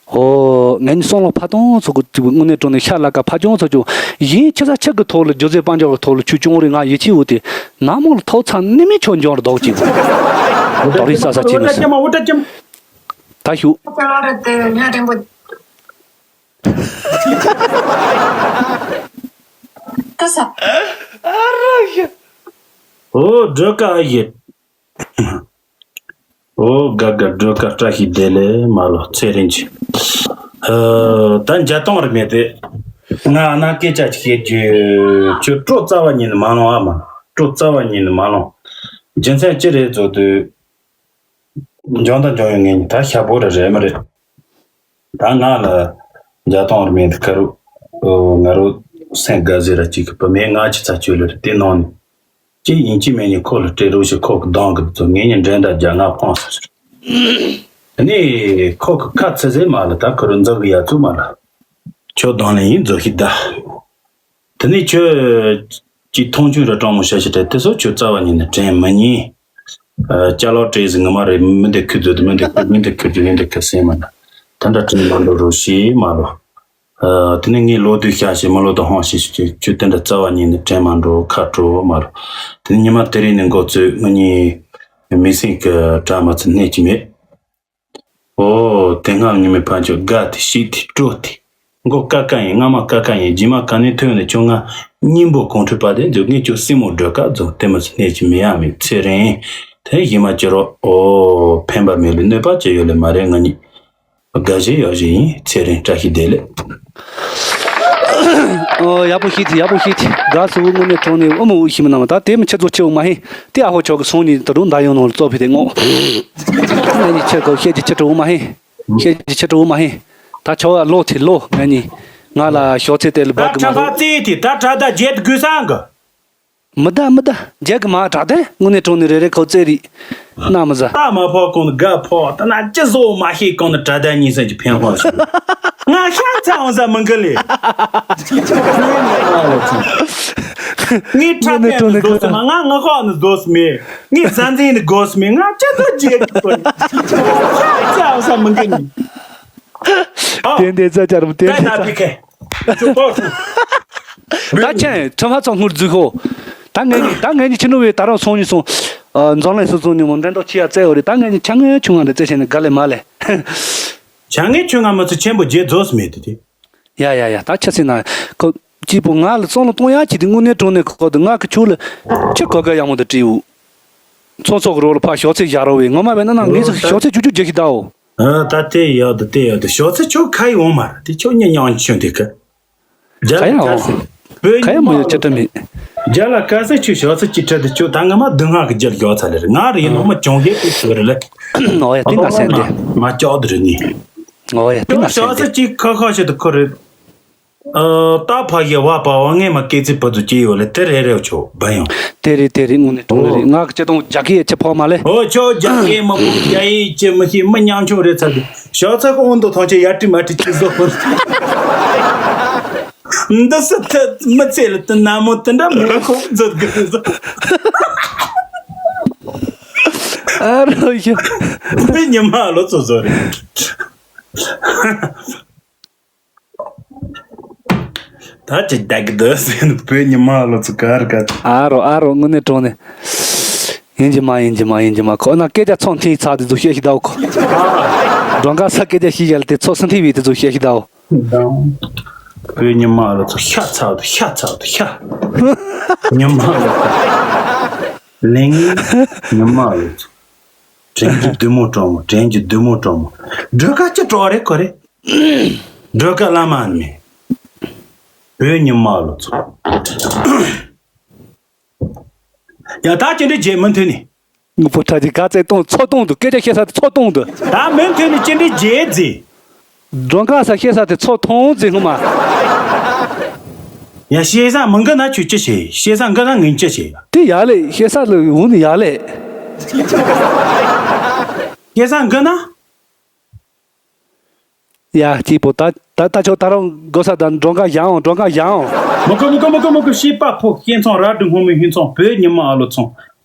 ཨོ། ངས་ནི་སོང་ལོ་ཕ་ཏོང་ཚོ་གི་དངོས་གནས་དྲང་གནས་ཤ་ལ་ཀ་ཕ་ཅུང་ཚོ་ཅུང་ཡིན་ཁྱི་ས་ཆི་གི་ཐོག་ལ་རྒྱུ་རྫས་དཔལ་འབྱོར་གི་ཐོག་ལ་ཆུ་ཅུང་རེ་ང་ཡིད་ཆེས་འུ་དེ་ན་མོ་ལ་ཐོག་ཚ་ནི་མི་ཆོ་འཇོང་ར་རྡོག་ཅིག་དོ་རི་ས་ས་ཅི་མི་ས། ད་ཞུ། ད་ས། ཨོ་སྒྲོལ་དཀར་ཨ་ཡེ། ཨོ་དགའ་དགའ་སྒྲོལ་དཀར་བཀྲ་ཤིས་བདེ་ལེགས་མ་ལོ་ཚེ་རིང་ཆེ། ཨ་ད་འཇའ་སྟོང་རེ་མེད་དེ། ང་ཨ་ན་སྐད་ཆ་ཅིག་བཤད་རྒྱུ། ཁྱོད་སྤྲོ་རྩ་བ་ཉིད་ནས་མ་ལོང་ཨ་མ། སྤྲོ་རྩ་བ་ཉིད་ནས་མ་ལོང་། རྒྱུ་མཚན་ཅི་རེད་ཟེར་དུས། འཇོན་དང་འཇོན་ཡོད་ངེས་ནི་ད་ཞྭ་པོ་ར་རེད་མ་རེད། ད་ང་ལ་རྒྱ་དང་ར་མེད་དུ་ཁ་རུ། ང་རུ་སེང་དགའ་ཟེར་ར་གཅིག་གི་བུ་མེད་ང་ཅི་ཚ་ཅོས་ལ་རེད་དེ་ནང་ནས། ཅི་ཡིན་ཅི་མིན་ནི་ཁོ་ལ་སྤྲད་རོགས་ཞེས་ཁོ་གི་གདོང་གི་ཚོ་ངེད་གཉིས་འགྲན་ཟླ་རྒྱག་ང་ཕངས་སོ་ཟེར། དེ་ནས་ཁོ་གི་ཁ་ཚེ་ཟེར་མ་ལ་ད་ཁོ་རུ་འཛོ་གི་ཡ་ཚུ་མ་ལ། ཁྱོད་གདོང་ལེན་ཡིན་འཛོ་ཤི་ད། དེ་ནས་ཁྱོད་ཀྱི་མཐོང་ཆུང་ར་སྤྲང་མོ་བྱ་ཞིག་སྤྲད་དེ་སོགས་ཁྱོད་རྩ་བ་ཉིད་ནས་དྲན་མི་ཉན། ཅ་ལག་སྤྲད་ཟིན་ངོ་མ་རེད་མི་འདི་ཁུ་མཛོད་དུ་མི་འདི་ཁུ་མི་འདི་ཁུ་རྒྱུ་ཡིན་འདི་ཁུ་སེམས་མ་ན། དེ་འདྲ་དྲན་མ་འགྲོ་རོགས་ཞེས་མ་ལོ། དེ་ནས་ངས་ལོ་དུས་ཤ་ཞེས་མི་ལོ་དུ་ཧང་ཞེས་ཞུ་ཁྱོད་དེ་འདྲ་རྩ་བ་ཉིད་ནས་དྲན་མ་འགྲོ་ཁ་དྲོ་མ་ལོ། དེ་ནས་ཉི་མ་དེ་རིང་ནས་འགོ་བཙུགས་ང་གཉིས་མི་སེམས་ཀྱི་དྲ་མ་ཚུ་གནས་ཀྱི་མེད། ཨོ། དེ་སྔ་ཉི་མའི་ཕན་ཆོད་དགའ་སྟེ་ཤིག་སྟེ་སྤྲོ་སྟེ། མགོ་ཀ་ཀ་ཡིན་རྔ་མ་ཀ་ཀ་ཡིན་རྗེས་མ་ག་ནས་ཐོན་ནས་ཁྱོད་ང་སྙིང་པོ་གོང་ཁྲོས་པ་དེ་འཛུགས་ངས་ཁྱོད་སྲིང་མོ་སྒྲོལ་དཀར་རྫོང་ལྟད་མོ་སྣེ་གཅིག་མི་ཡ་མེད་ཚེ་རིང་། དེ་ཡིན་མ་ཅི་རོ་ཨོ་ཕན་པ་མེད་ལ་གནོད་པ་ཅི་ཡོད་ལེ་མ་རེད་ང་གཉིས། དགའ་བཞིན་ཡོད་བཞིན་ཡིན་ཚེ་རིང་བཀྲ་ཤིས་བདེ་ལེགས། ཨོ་ཡག་པོ་ཤེས་ཐི་ཡག་པོ་ཤེས་ཐི་དགའ་སུ་དངོས་གནས་དྲང་ནས་ཨུ་མ་ཨུ་ཤི་མི་ནང་ད་དེ་མི་ཆེ་ཚོ་ཆེ་འུ་མ་ཧེ། དེ་ཨ་ཧོ་ཆོག་གི་སོང་ནི་ད་རུང་ད་ཡོང་ནོ་ལ་ཙོ་ཕི་དེ་ངོ་། ང་གཉིས་ཆེ་གོ་ཤེས་ཀྱི་ཆེ་གྲོ་འུ་མ་ཧེ། ཤེས་ཀྱི་ཆེ་གྲོ་འུ་མ་ཧེ། ད་ཆོ་བ་ལོ་ཐི་ལོ་ང་གཉིས། ང་ལ་ཞོག་ཚེ་དེ་ལ་ད་བབ་གི་ཁྲ་མ་ཕ་རུང་། ཙེ་ཐི་ད་ཁྲ་ད་རྒྱལ་དགོས་སང་གི། མི་ད་མི་ད་རྒྱལ་གི་མ་དྲག་དེ་དངོས་གནས་དྲང་ནས་རེ་རེ་ཁོ་ཙེ་རི། ན་མི་ཟ། ད་མ་ཕོག་གོང་དགའ་ཕོག་ད་ན་ཅི་བཟོ་མ་ཤེས་གོང་ནས་དྲ་ད་གཉིས་སེམས་ཀྱི་ཕན་དཔང་ཞིག་ང་ཤ་ཚ་འོང་ས་མི་འགི་ལེ། ངའི་ཁྲ་ཕན་ནི་དགོས་སུ་མ་ང་ང་ཁོག་ནི་དགོས་སུ་མེད། ངའི་བཟའ་འཛིན་ནི་དགོས་སུ་མེད་ང་ཅི་ཚོ་བརྗེད་དགོས། ཤ་ཚ་འོང་ས་མི་འགི་ནི། དེ་འདྲའི་རྩ་ཆར་མོ་དེ་ད་འདྲའི་ན་ཕི་རྩ། ཁེ། ད་ཁྱེད་ཁྲི་མ་ཚོ་སྔུར་འཛུལ་ཤོག་ད་ངས་ནི་ད་ངས་ནི་ཁྱི་ནུ་བའི་ད་རང་སོང་ནི་སོང་། འཛམ་གླིང་སུ་སོང་ནི་མོ་འགྲན་ཐོག་ཁྱི་ཡ་བཙལ་འོ་རེད་ད་ངས་ནི་ཁྱ་ངན་ཆུང་ང་རེད་བཙལ་བྱས་ནི་དགའ་ལེ་མ་ལེ། ཁྱ་ངན་ཆུང་ང་མི་ཚོ་ཆེན་པོ་རྗེས་རྫོགས་སུ་མེད་དུ་དེ། ཡ་ཡ་ཡ་ད་ཁྱི་སྲིད་ན་ཁོ་སྐྱིད་པོ་ང་ལ་བསམ་བློ་གཏོང་ཡ་ཁྱི་དེ་དངོས་གནས་དྲང་གནས་ཁོ་དེ་ང་གི་ཆུ་ལ་ཁྱི་གོ་ག་ཡག་མོ་དེ་བྲིས་འུ། ཚོགས་ཚོགས་རོགས་ལ་ཕ་ཞོག་ཚེ་བཞག་རོགས་བས་ངོ་མ་བས་ན་ན་ངས་ཞོག་ཚེ་ཆུ་ཆུ་རྒྱག་ཤི་ད་འོ། ཨ་ད་དེ་ཡག་འདུག་དེ་ཡག་འདུག་ཞོག་ཚེ་ཁྱོད་ཁ་ཡི་འོང་མ་རེད་དེ་ཁྱོད་ཉེ་ཉང་ཆུང་དེ་ཁ། རྒྱ་ཁ་ཡ་ལ་འོང་ཁ་སེ། བོད་ཁ་ཡ་མོ་ཡོད་ཅི་ཏྲ་མེད། རྒྱ་ལ་ཁ་སེ་ཁྱོད་ཞོག་ཚེ་ཅི་ཁྲ་དེ་ཁྱོད་ད་ང་མ་སྡུག་བསྔལ་གི་རྒྱལ་ཡོད་ཚ་ལེ་རེད་ང་རེ་ཡིན་ནོ་མ་གྱོང་རྒྱལ་དེ་ཁྱོད་རེ་ལེ། ཨོ་ཡ་དེ་ན་སེ་འདི། མ་ལྕོག་དེ་རེ་ནི། ཨོ་ཡ་དེ་ན་ཁྱོད་སེ་ཞོག་ཚེ་འདི། ཅི་ཁ་ཁ་ཞིག་ཏུ་ཁོ་རེད། ཨ། ད་ཕ་གི་བ་པ་བ་ངས་མ་སྐད་ཚིག་བུ་ཚོ་སྐྱེ་ཡོད་ལེ་དེ་རེ་རེ་ཆོ་བ་ཡང་། དེ་རེད་དེ་རེད་དངོས་གནས་དྲང་ནི་རེད་ང་གི་སྤྱི་དང་རྒྱ་སྐད་ཡ་ཆེ་ཕོག་མ་ལེ། ཨོ་ཆོ་རྒྱ་སྐད་མ་ཕོག་རྒྱ་ཡིག་ཅི་མི་ཤེས་མི་ཉམ་ཆུང་རེད་ཚར་དུ་ཞོག་ཚ་གི་འོང་དུ་ཐོང་ཆེ་ཡ་ཏི་མ་ཏི་ཅི་བཟོ་ཕོ། འདི་སི་ཐི་མི་ཚེ་ལ་དུ་ན་མོ་དུ་འདྲ་མི་ཁོ་མཛོད་གི་རེད་བཟོ། ཨ་རོ་ཡ། འདི་ཉི་མ་ལོ་ཚོ་བཟོ་རེད། ད་ཅི་བདག་གི་འདོད་སེམས་བོད་ཉི་མ་ལོ་ཚོ་གར་ག་ཨ་རོ་ཨ་རོ་དངོས་གནས་དྲང་ནས། ཡིན་གྱི་མ་ཡིན་གྱི་མ་ཡིན་གྱི་མ་ཁོ་ན་སྐད་ཆ་ཚོ་མཐིང་ཚག་དེ་ཚོ་བཤད་ཤི་ད་འོ་ཁོ། སྒྲོན་ཁ་ས་སྐད་ཆ་ཤི་ཡལ་དེ་ཚོ་སུ་མཐིང་བའི་དེ་ཚོ་བཤད་ཤི་ད་འོ། བོད་ཉི་མ་ལོ་ཚོ་ཤ་ཚག་དུ་ཤ་ཚག་དུ་ཤ། ཉི་མ་ལོ་ཚོ། ལེང་ཉི་མ་ལོ་ཚོ། དྲན་གྱི་བདུད་མོ་གྲོགས་མོ་དྲན་གྱི་བདུད་མོ་གྲོགས་མོ། སྒྲོལ་དཀར་ཅི་གྲོགས་རེད་ཁོ་རེད། སྒྲོལ་དཀར་བླ་མ་ནི། བོད་ཉི་མ་ལོ་ཚོ། ཡ་ད་ཅི་འདྲི་རྗེས་མི་མཐུན་ནི། ངུ་པོ་ཁྲ་ཅི་ག་ཚད་གཏོང་ཚོ་གཏོང་དུ་སྐད་ཆ་བཤད་ས་དེ་ཚོ་གཏོང་དུ། ད་མི་མཐུན་ནི་ཅི་འདྲི་རྗེས་རྫི། སྒྲོན་དཀར་ས་བཤད་ས་དེ་ཚོ་གཏོང་རྫི་ངུ་མ། ཡ་བཤད་ས་མི་འགི་ན་ཁྱོད་ཅི་བྱེད་བཤད་ས་འགི་ན་ངས་ཅི་བྱེད། དེ་ཡ་ལེ་བཤད་ས་ལ་འུ་ནི་ཡ་ལེ། བཤད་ས་འགི་ན། ཡ་སྐྱིད་པོ་ད་ད་ད་ཆོག་ད་རུང་དགོ་ས་དང་སྒྲོན་ཁ་བཞག་འོང་སྒྲོན་ཁ་བཞག་འོང་། མི་དགོས་མི་དགོས་མི་དགོས་མི་དགོས་ཤེས་པ་ཕོ་ཤེས་མཚང་ར་སྒྲུང་སྔོན་མོའི་ཧིན་མཚང་བོད་ཉི་མ་ཨ་ལོ་ཚོང་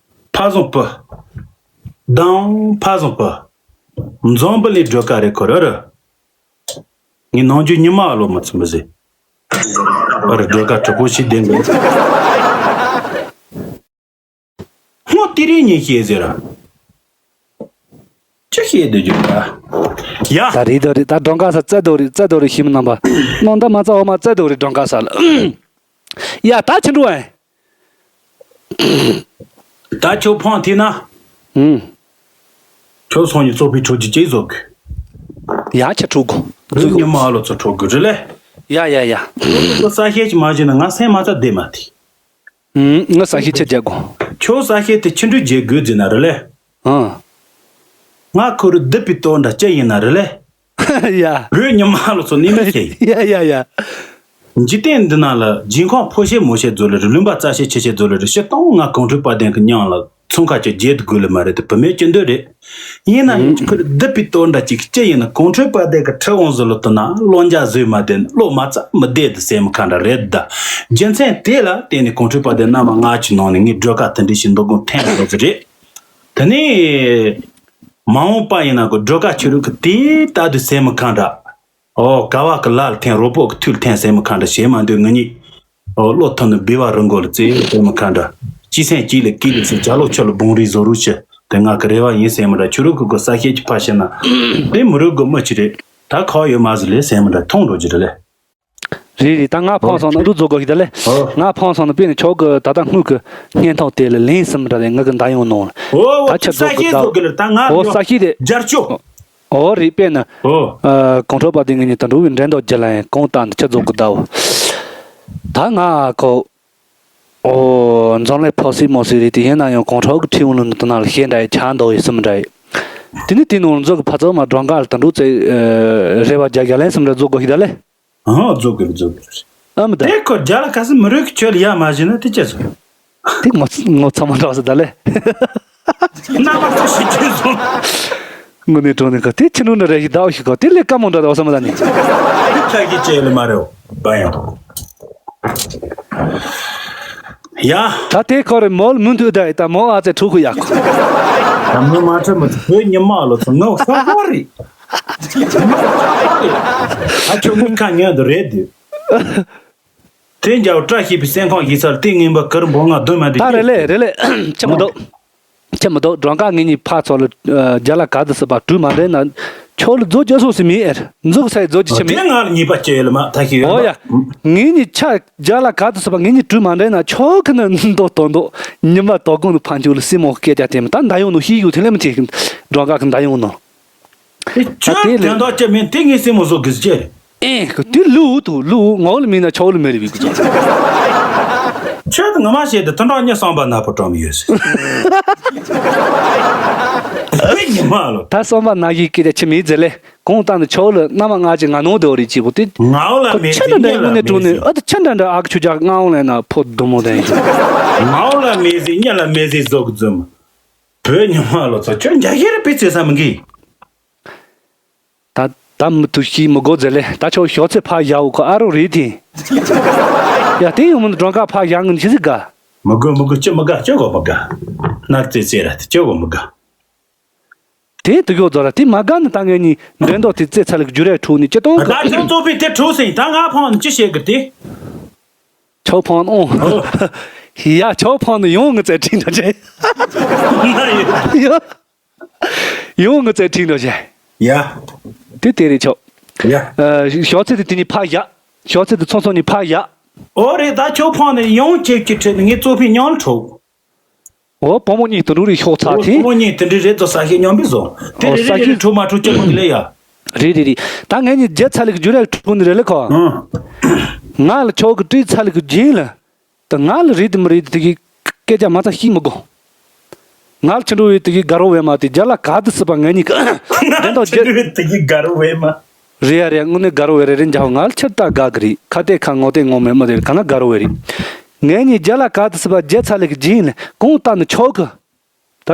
ཕ་བཟང་པི། དང་ཕ་བཟང་པི། འཛོམས་པི་ལས་སྒྲོལ་དཀར་རེད་ཁོ་ར་ར། ངས་ནང་རྒྱུ་ཉི་མ་ཨ་ལོ་མ་ཚིམ་པ་ཟེར། ཨ་ར་སྒྲོལ་དཀར་གྲོགས་པོ་ཞིག་བདེན་དགོས། སྔོ་དེ་རིང་ཉིན་ཤེས་ཟེར། ཅི་ཤེས་འདོད་རྒྱུ་ད། ཡ། ད་རེད་དོ་རེད་ད་སྒྲོན་དཀར་ས་རྩེ་དོ་རེད་རྩེ་དོ་རེད་ཤིམ་རྣམ་པ། སྣང་ད་མ་རྩ་འོ་མ་རྩེ་དོ་རེད་སྒྲོན་དཀར་ས་ལ། ཡ་ད་ཆི་འགྲོ་ཨེ། ད་ཁྱོད་ཕོང་ཐི་ན། ཨུམ། ཁྱོད་སོང་ཉིན་ཚོགས་པའི་ཁྲོད་ཀྱི་ཅེས་བཟོ་གི། ཡ་ཁྱེད་ཁྲོད་གོ། རིག་ཉི་མ་ཨ་ལོ་ཚོ་ཁྲོད་གི་རེད་ལེ། ཡ་ཡ་ཡ། ཁོ་ས་ཤེད་ཅིག་མ་བྱས་ན་ང་སེམས་མ་ཚ་བསྡད་མ་ཐི། ཨུམ། ང་ས་ཤེད་ཆེ་རྒྱག་གོ། ཁྱོད་ས་ཤེད་དེ་ཆི་འདྲ་བྱེད་དགོས་ཟེར་ན་རེད་ལེ། ཨང་། ང་ཁོ་རུ་སྡུག་པའི་ལྟོ་འདྲ་ཅི་ཡིན་ན་རེད་ལེ། ཡ། བོད་ཉི་མ་ལོ་ཚོ་ནི་མི་ཤེས། ཡ་ཡ་ཡ། འཇིག་རྟེན་འདི་ན་ལ་སྦྱིན་ཁང་ཕོ་ཤེད་མོ་ཤེད་རྫོ་ལེ་རེད། ལུང་པ་རྩ་ཤེད་ཆེ་ཤེད་རྫོ་ལེ་རེད། སྤྱིར་བཏང་ང་གངས་ཁྲོད་དཔལ་ལྡན་གི་མྱིང་ལ་ཚོང་ཁ་ཆེ་རྒྱལ་དུ་དགོས་ལེ་མ་རེད་དེ་བུད་མེད་སྤྱི་འདོད་རེད། ཡིན་ན་ཡང་ཁོ་རུ་སྡུག་པའི་ལྟོ་འདྲ་ཅིག་ཅི་ཡིན་ན་གངས་ཁྲོད་དཔལ་ལྡན་གི་ཁྲི་དབང་ཟིག་ལོ་ལྟོ་ན་བློ་འཇགས་བཟོས་མ་བསྡད་ན་བློ་མ་ཚ་མི་བདེ་དུ་སེམས་ཁ་འདྲ་རེད་ད། རྒྱུ་མཚན་དེ་ལ་བརྟེན་ནས་གངས་ཁྲོད་དཔལ་ལྡན་རྣམ་པ་ལྔ་བཅུ་ནང་ནས་ངས་སྒྲོལ་དཀར་དེ་འདྲ་ཞིག་འདུག་དགོངས་ཐེངས་ལོ་ཟིག་རེད། དེ་ནས། མ་འོངས་པ་ཡིན་ན་གོ་སྒྲོལ་དཀར་ཆོས་རུ་གི་དེ་ལྟ་དུས་སེམས་མི་ཁ་འདྲ། ཨོ་ཀ་བ་གི་ལ་ལ་འཐེན་རོ་པོ་གི་ཐུལ་འཐེན་སེམས་མི་ཁ་འདྲ་བྱེད་མ་འདོད་ངེད་གཉིས། ཨོ་བློ་ཐོན་ནི་སྦི་བ་རི་མགོ་ལ་རྩེ་སེམས་མི་ཁ་འདྲ། སྤྱི་སེམས་སྐྱིད་ལ་སྐྱིད་ལ་སེ་ཇ་ལོ་ཆོ་ལ་བོང་རིགས་བཟོ་རུ་ཆེ་དེ་ང་གི་རེ་བ་ཡིན་སེམས་མི་འདྲ་ཆོས་རུ་གི་གོ་ས་ཤེད་ཀྱི་ཕ་ཤེ་ན། དེ་མི་རུ་གི་མི་ཆི་རེད། ད་ཁ་ཡོད་མ་ཟི་ལེ་སེམས་མི་འདྲ་ཐོང་འགྲོ་རྒྱུ་རེད་ལེ། རེད་རེད། ད་ང་ཕང་སོང་ན་འདུ་རྫོགས་དགོས་ཤིག་ད་ལེ། ཨོ། ང་ཕང་སོང་ན་དཔེ་ནི་ཆོག་གི་ད་ལྟ་དངུལ་གི་སྙན་ཐོག་དེ་ལ་ལེན་སིམ་འདྲ་རེད་ང་གི་མདའ་ཡོང་ནོ། ཨོ་ད་ཁྱེད་ས་རྫོགས་གི་ཤེད་ད། རྫོགས་གི་ལ་ད་ང་ཨོ་ཡོང་ས་ཤེད་རེད། རྒྱར་ཅོ། ཨོ་རེད་དཔེ་ནི། ཨོ། ཨ་གོང་ཁྲོ་པ་དེ་ངེད་གཉིས་ད་འགྲོ་བའི་འགྲན་ཟླ་རྒྱུ་ལ་ཡང་གོང་ལྟ་འདི་ཁྱེད་རྫོགས་གི་ད་འོ། ད་ང་ཁོ། ཨོ་འཛམ་ལས་ཕོ་སི་མོ་སི་རེད་དེ་ཡིན་ན་ཡང་གོང་ཁྲོ་གི་ཁྲིད་འོང་ལུན་དུ་ན་ལ་ཤེད་འདྲ་ཡི་ཆ་འདོ་ཡི་སིམ་འདྲ་ཡི། དེ་ནི་དེ་ནོར་འཛོག་གི་ཕ་ཚོ་མ་སྒྲོན་ག་ལ་ད་འགྲོ་ཚེ་རེ་བ་རྒྱ་རྒྱ་ལན་སིམ་འདྲ་རྫོགས་དགོས་ཤིག་ད་ལེ། ཨང་རྫོགས་དགོས་རྫོགས་དགོས། ཨ་མི་ད། དེ་ཁོ་རྒྱ་ལ་ཁ་སི་མི་རོད་ཀྱི་ཆོས་ལ་ཡ་མ་བྱིན་ན་དེ་ཅི་ཟེར། དེ་ངོ་ངོ་ཚ་མ་འདྲ་བ་ཟེར་ད་ལེ། རྣམ་པ་ཚོ་ཞིག་ཁྱོད་སོང་། དངོས་གནས་དྲང་གནས་ཁ་དེ་ཁྱི་ནུ་ན་རེ་ཞིག་ཟླ་བ་ཞིག་ག་དེ་ལས་ཀ་མོ་འདྲ་ད་བ་བསམ་མ་ད་ནི། དེ་ཁ་གི་ཅེ་ལ་མ་རེད་བ་ཡང་། ཡ། ད་དེ་ཁོ་རེ་མོལ་མུན་དུ་ད་ཡི་ད་མོ་ཨ་ཙེ་ཕྲུ་གུ་ཡག་ཁོ། ད་མོ་མ་ཁྲི་མ་ཁྲི་བོད་ཉི་མ་ལོ་ཚོ་ངོ་ཤ་ཧོ་རེད། ཨ་ཁྱོད་མི་ཁ་ཉན་དུ་རེད་དུས། དེ་འཇའ་བ་བཀྲ་ཤིས་པའི་སེམས་ཁོང་ཞིག་ཚར་དེ་ངན་པ་ཀིར་འབོ་ང་སྡོད་མ་དེ་ད་རེ་ལེ་རེ་ལེ་ཆི་མི་འདུག་ཆི་མི་འདུག་སྒྲོན་ཁ་ངེད་གཉིས་ཕ་ཚོ་ལ་རྒྱ་ལ་ག་དུ་སྲིད་པ་གྲུ་མ་འདྲེན་ན་ཆོག་ལ་རྫོ་རྒྱ་སོ་སི་མི་ཨེར་འཛུག་སའི་རྫོ་ཅི་ཆི་མི་དེ་ང་ལ་ཉེས་པ་སྐྱེ་ཡོད་ལ་མ་ཐ་ཤི་ཡོད་ཨོ་ཡ། ངེད་གཉིས་ཆ་རྒྱ་ལ་ག་དུ་སྲིད་པ་ངེད་གཉིས་གྲུ་མ་འདྲེན་ན་ཆོག་གི་ནི་འདོ་དོ་འདོ་ཉི་མ་དོ་དགོང་དུ་ཕན་ཆུ་ལ་སྲིན་མོ་སྐད་རྒྱ་དེ་མི་ད་ད་ཡོང་ནོ་ཤི་ཡུ་དེ་ལས་མི་ཐེ་སྒྲོན་ཁ་གི་ད་ཡོང་ནོ། ཨེ་ད་ཁྱོད་དེ་ལས་དོན་དག་ཅི་མིན་དེ་ངའི་སེམས་མོ་བཟོ་གི་ཟེར། ཨེ་ཁོ་དེ་ལུ་དུ་ལུ་ངོ་ལ་མིན་ན་ཆོག་ལ་མེ་རི་བི་གི་ཅི། ཁྱོད་ངོ་མ་བཤད་དེ་དུད་འགྲོ་གཉིས་བསམ་པ་ན་པོ་གྲོམ་ཡོད་ཟེར། ཨེ་ཉི་མ་ལོ། ད་བསམ་པ་ན་གི་སྐད་ཆ་ཆི་མི་ཟེར་ལེ་གོང་ལྟ་ན་ཆོག་ལ་རྣམ་པ་ང་ཅི་ང་ནོ་དེ་འོ་རི་ཅི་བུ་དེ། ངའོ་ལ་མེ་ཁྱེད་ཟེར་འདྲ་གཉིས་ལ་དངོས་གནས་མེ་དྲུང་ནས་ཟེར། ཨ་དེ་ཁྱེད་འདྲ་འདྲ་ཨག་ཆུ་ཇག་ངའོ་ལ་ན་ཕོ་དུ་མོ་དེ་ཡིན། ངའོ་ལ་མེ་ཟེར་གཉིས་ལ་མེ་ཟེར་བཟོ་གི་ཛུམ། བོད་ཉི་མ་ལོ་ཚོ་ཁྱོད་འཇའ་ཤེལ་རེ་པི་ཙེ་ས་མི་གི། ད་ད་མི་ཐུག་ཤི་མི་དགོ་ཟེར་ལེ་ད་ཆོ་ཞོག་ཚེ་ཕ་ཡའོ་ཁོ་ཨ་རོ་རེད་དེ། ཡ་དེ་ཡོང་མི་འདྲོང་ཁ་ཕ་ཡ་ངན་ཤི་ཟིག་ག། མི་དགོ་མི་དགོ་ཅི་མི་དགའ་ཅི་དགོ་མི་དགའ། ནར་ཙེ་ཙེ་ར་དེ་ཅི་དགོ་མི་དགའ། དེ་དུ་ཡོ་ཛོ་ར་དེ་མ་དགའ་ནི་ད་ངེད་གཉིས་འདྲེན་མདོག་དེ་ཙེ་ཚ་ལེགས་རྒྱུ་རེ་འཁྲུག་ནི་ཅི་གཏོང་ག། ད་ཁྱོད་ཚོ་པི་དེ་འཁྲུག་སེང་ད་ང་ཕང་ཅི་བྱེད་གི་དེ། ཆོ་ཕང་ཨོ། ཡ་ཆོ་ཕང་ནི་ཡོང་ངི་ཙེ་ཁྲིན་ད་ཅེ། ཡ། ཡོང་ངི་ཙེ་ཁྲིན་འགྲོ་བྱས། ཡ། དེ་དེ་རེད་ཆོག་ཡ། ཨ་ཞོག་ཚེ་དེ་དེ་ནི་ཕ་ཡ། ཞོག་ཚེ་དེ་ཚོང་ཚོང་ནི་ཕ་ཡ། ཨོ་རེད་ད་ཁྱོད་ཕང་ནས་ཡོང་ཁྱེད་ཀྱི་ཁྲིད་ནས་ངས་གཙོ་ཕི་ཉང་ལ་འཕྲོག་ཨོ་བུ་མོ་གཉིས་དུ་འགྲོ་རེད་ཤོག་ཚ་ཨོ་ཐི། བུ་མོ་གཉིས་དེ་འདྲ་རེད་ཚོ་ས་ཤེད་སྙོམས་པའི་བཟོ། དེ་ཨོ་རེད་ས་རེད་ཤེད་རེད་འཕྲོག་མ་འཕྲོག་ཅི་མང་གི་ལས་ཡ། རེད་རེད་རེད། ད་ངས་ནི་རྒྱ་ཚ་ལི་གི་རྒྱུ་རེད་འཕྲོག་ནི་རེད་ལེ་ཁོ། ཨང་། ང་ལ་ཆོག་གི་བྲིས་ཚ་ལི་གི་རྒྱིན་ལ། ད་ང་ལ་རེད་དེ་མི་རེད་དེ་གི་སྐད་ཆ་མ་ཚ་ཤི་མི་དགོ། ང་ལ་ཆི་འགྲོ་བའི་དེ་གི་དགའ་རོ་བས་མ་དེ་རྒྱ་ལ་ག་དུ་སྲིད་པ་ངས་ནི་ང་ལ་ཆི་འགྲོ་བའི་དེ་གི་དགའ་རོ་བས་མ། རེད་ཡ་རེད་དངོས་གནས་དགའ་རོ་བས་རེད་རེད་འཇག་ང་ལ་ཆི་ལྟ་དགའ་གི་རེད་ཁ་གཏད་ཁ་ངོ་གཏད་ངོ་མེད་མ་དེ་རེད་ག་ན་དགའ་རོ་བས་རེད། ངས་ནི་རྒྱ་ལ་ག་དུ་སྲིད་པ་རྒྱ་ཚ་ལེ་གི་རྒྱིན་ལ་གོང་ལྟ་ནི་ཆོག་གི་ད།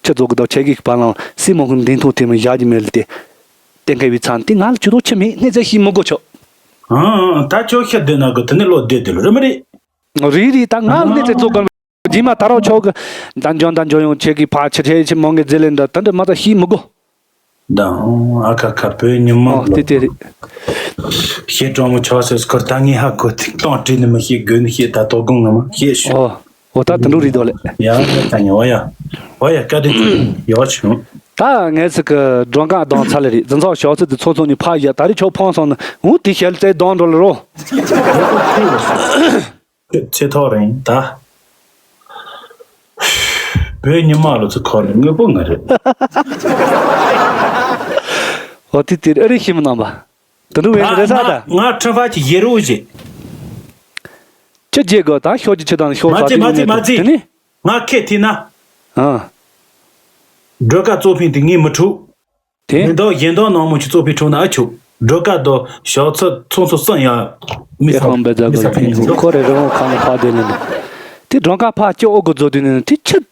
ཁྱེད་ཚོ་གི་ད་ཆེ་གི་བ་ལང་སྲིན་མོ་གི་མདུན་ཐུག་དེ་མི་ཡག་གི་མེད་ལ་དེ། གཏན་འཁེལ་བའི་ཚང་དེ་ང་ལ་ཇུས་གཏོགས་ཆེ་མེད་གནས་ཚད་ཤི་མི་དགོ་ཆོག་ཨང་ཨང་ད་ཁྱོད་ཤི་བསྡད་ན་གི་དེ་ནི་བློ་བདེ་བདེ་ལ་རེད་མི་རེད། རེད་རེད་ད་ང་ལ་གནས་ཚད་གཙོ་གི་རྗེས་མ་ད་རོགས་ཆོག་གི་ད་འཇོན་ད་འཇོན་ཡོང་ཆེ་གི་ཕ་ཆེ་ཆེ་ཆེ་མོ་ངའི་རྫི་ལེན་ད་ད་འདྲ་མ་ད་ཤི་མི་དགོ་ད་ཨ་ཁ་ཁ་བོད་ཉི་མ་ཨོ་དེ་དེ་རེད། ཤེས་གྲོགས་མོ་ཆོག་ཟེར་སྐོར་ད་ངས་ཧ་གོ་ཐིག་སྟོང་བྲིས་ནི་མི་ཤེས་དགོས་ནི་ཤེས་ད་དོ་དགོང་ངམ་ཤེས་ཤོག་ཨོ་ཨོ་ད་དུ་འགྲོ་རིག་དོ་ལེ། ཡ་ཡ་ད་ཉོ་ཡ་ཨོ་ཡ་བཀའ་དྲིན་ཡོ་བྱུང་། ད་ངས་ཚིག་གི་སྒྲོན་ཁ་གདོང་ཚ་ལེ་རེད་འཛིན་ཚོགས་ཞོག་ཚིག་དུ་ཚོ་ཚོ་ནི་ཕ་ཡ་ད་རེ་ཆོག་ཕོང་སོང་ནི་འུ་དེ་ཤལ་ཙེ་གདོང་འགྲོ་ལེ་རོ། ཚེ་ཐོག་རིང་ད། བོད་ཉི་མ་ལོ་ཚོ་ཁོ་ནི་དངོས་པོ་ང་རེད། ཨོ་དེ་དེ་ཨ་རི་ཤི་མི་ནང་པ། དུ་འགྲོ་བའི་རེ་ས་ད། ང་ཁྲི་ཕ་གྱི་ཡེ་རུ་བཞེས། ཁྱི་རྗེ་གོ་ད་ཤོག་གི་ཁྱི་དང་ཤོག་མ་ཚེ་མ་ཚེ་མ་ཚེ། དེ་ནི། ང་ཁེ་ཐི་ན། ཨ། སྒྲོལ་དཀར་གཙོ་ཕིན་དེ་ངས་མི་འཁྲུག་དེ། མི་འདོག་གཞན་དོན་ནང་མོ་ཆུ་གཙོ་ཕིན་འཁྲུག་ན་ཨ་ཆུ། སྒྲོལ་དཀར་དོ་ཞའོ་ཚི་ཚོང་ཚོ་སང་ཡ། མི་དེ་ཧམ་པའི་རྫ་གོ་ལ་ཕིན་འཁྲུག་ཁོ་རེ་རི་བོང་ཁ་ནས་ཕར་བསྡད་ནས་འདུག་དེ་སྒྲོལ་དཀར་ཕར་སྐྱོ་ཨོ་གོ་རྫོགས་དུས་ནས་དེ་ཁྱི།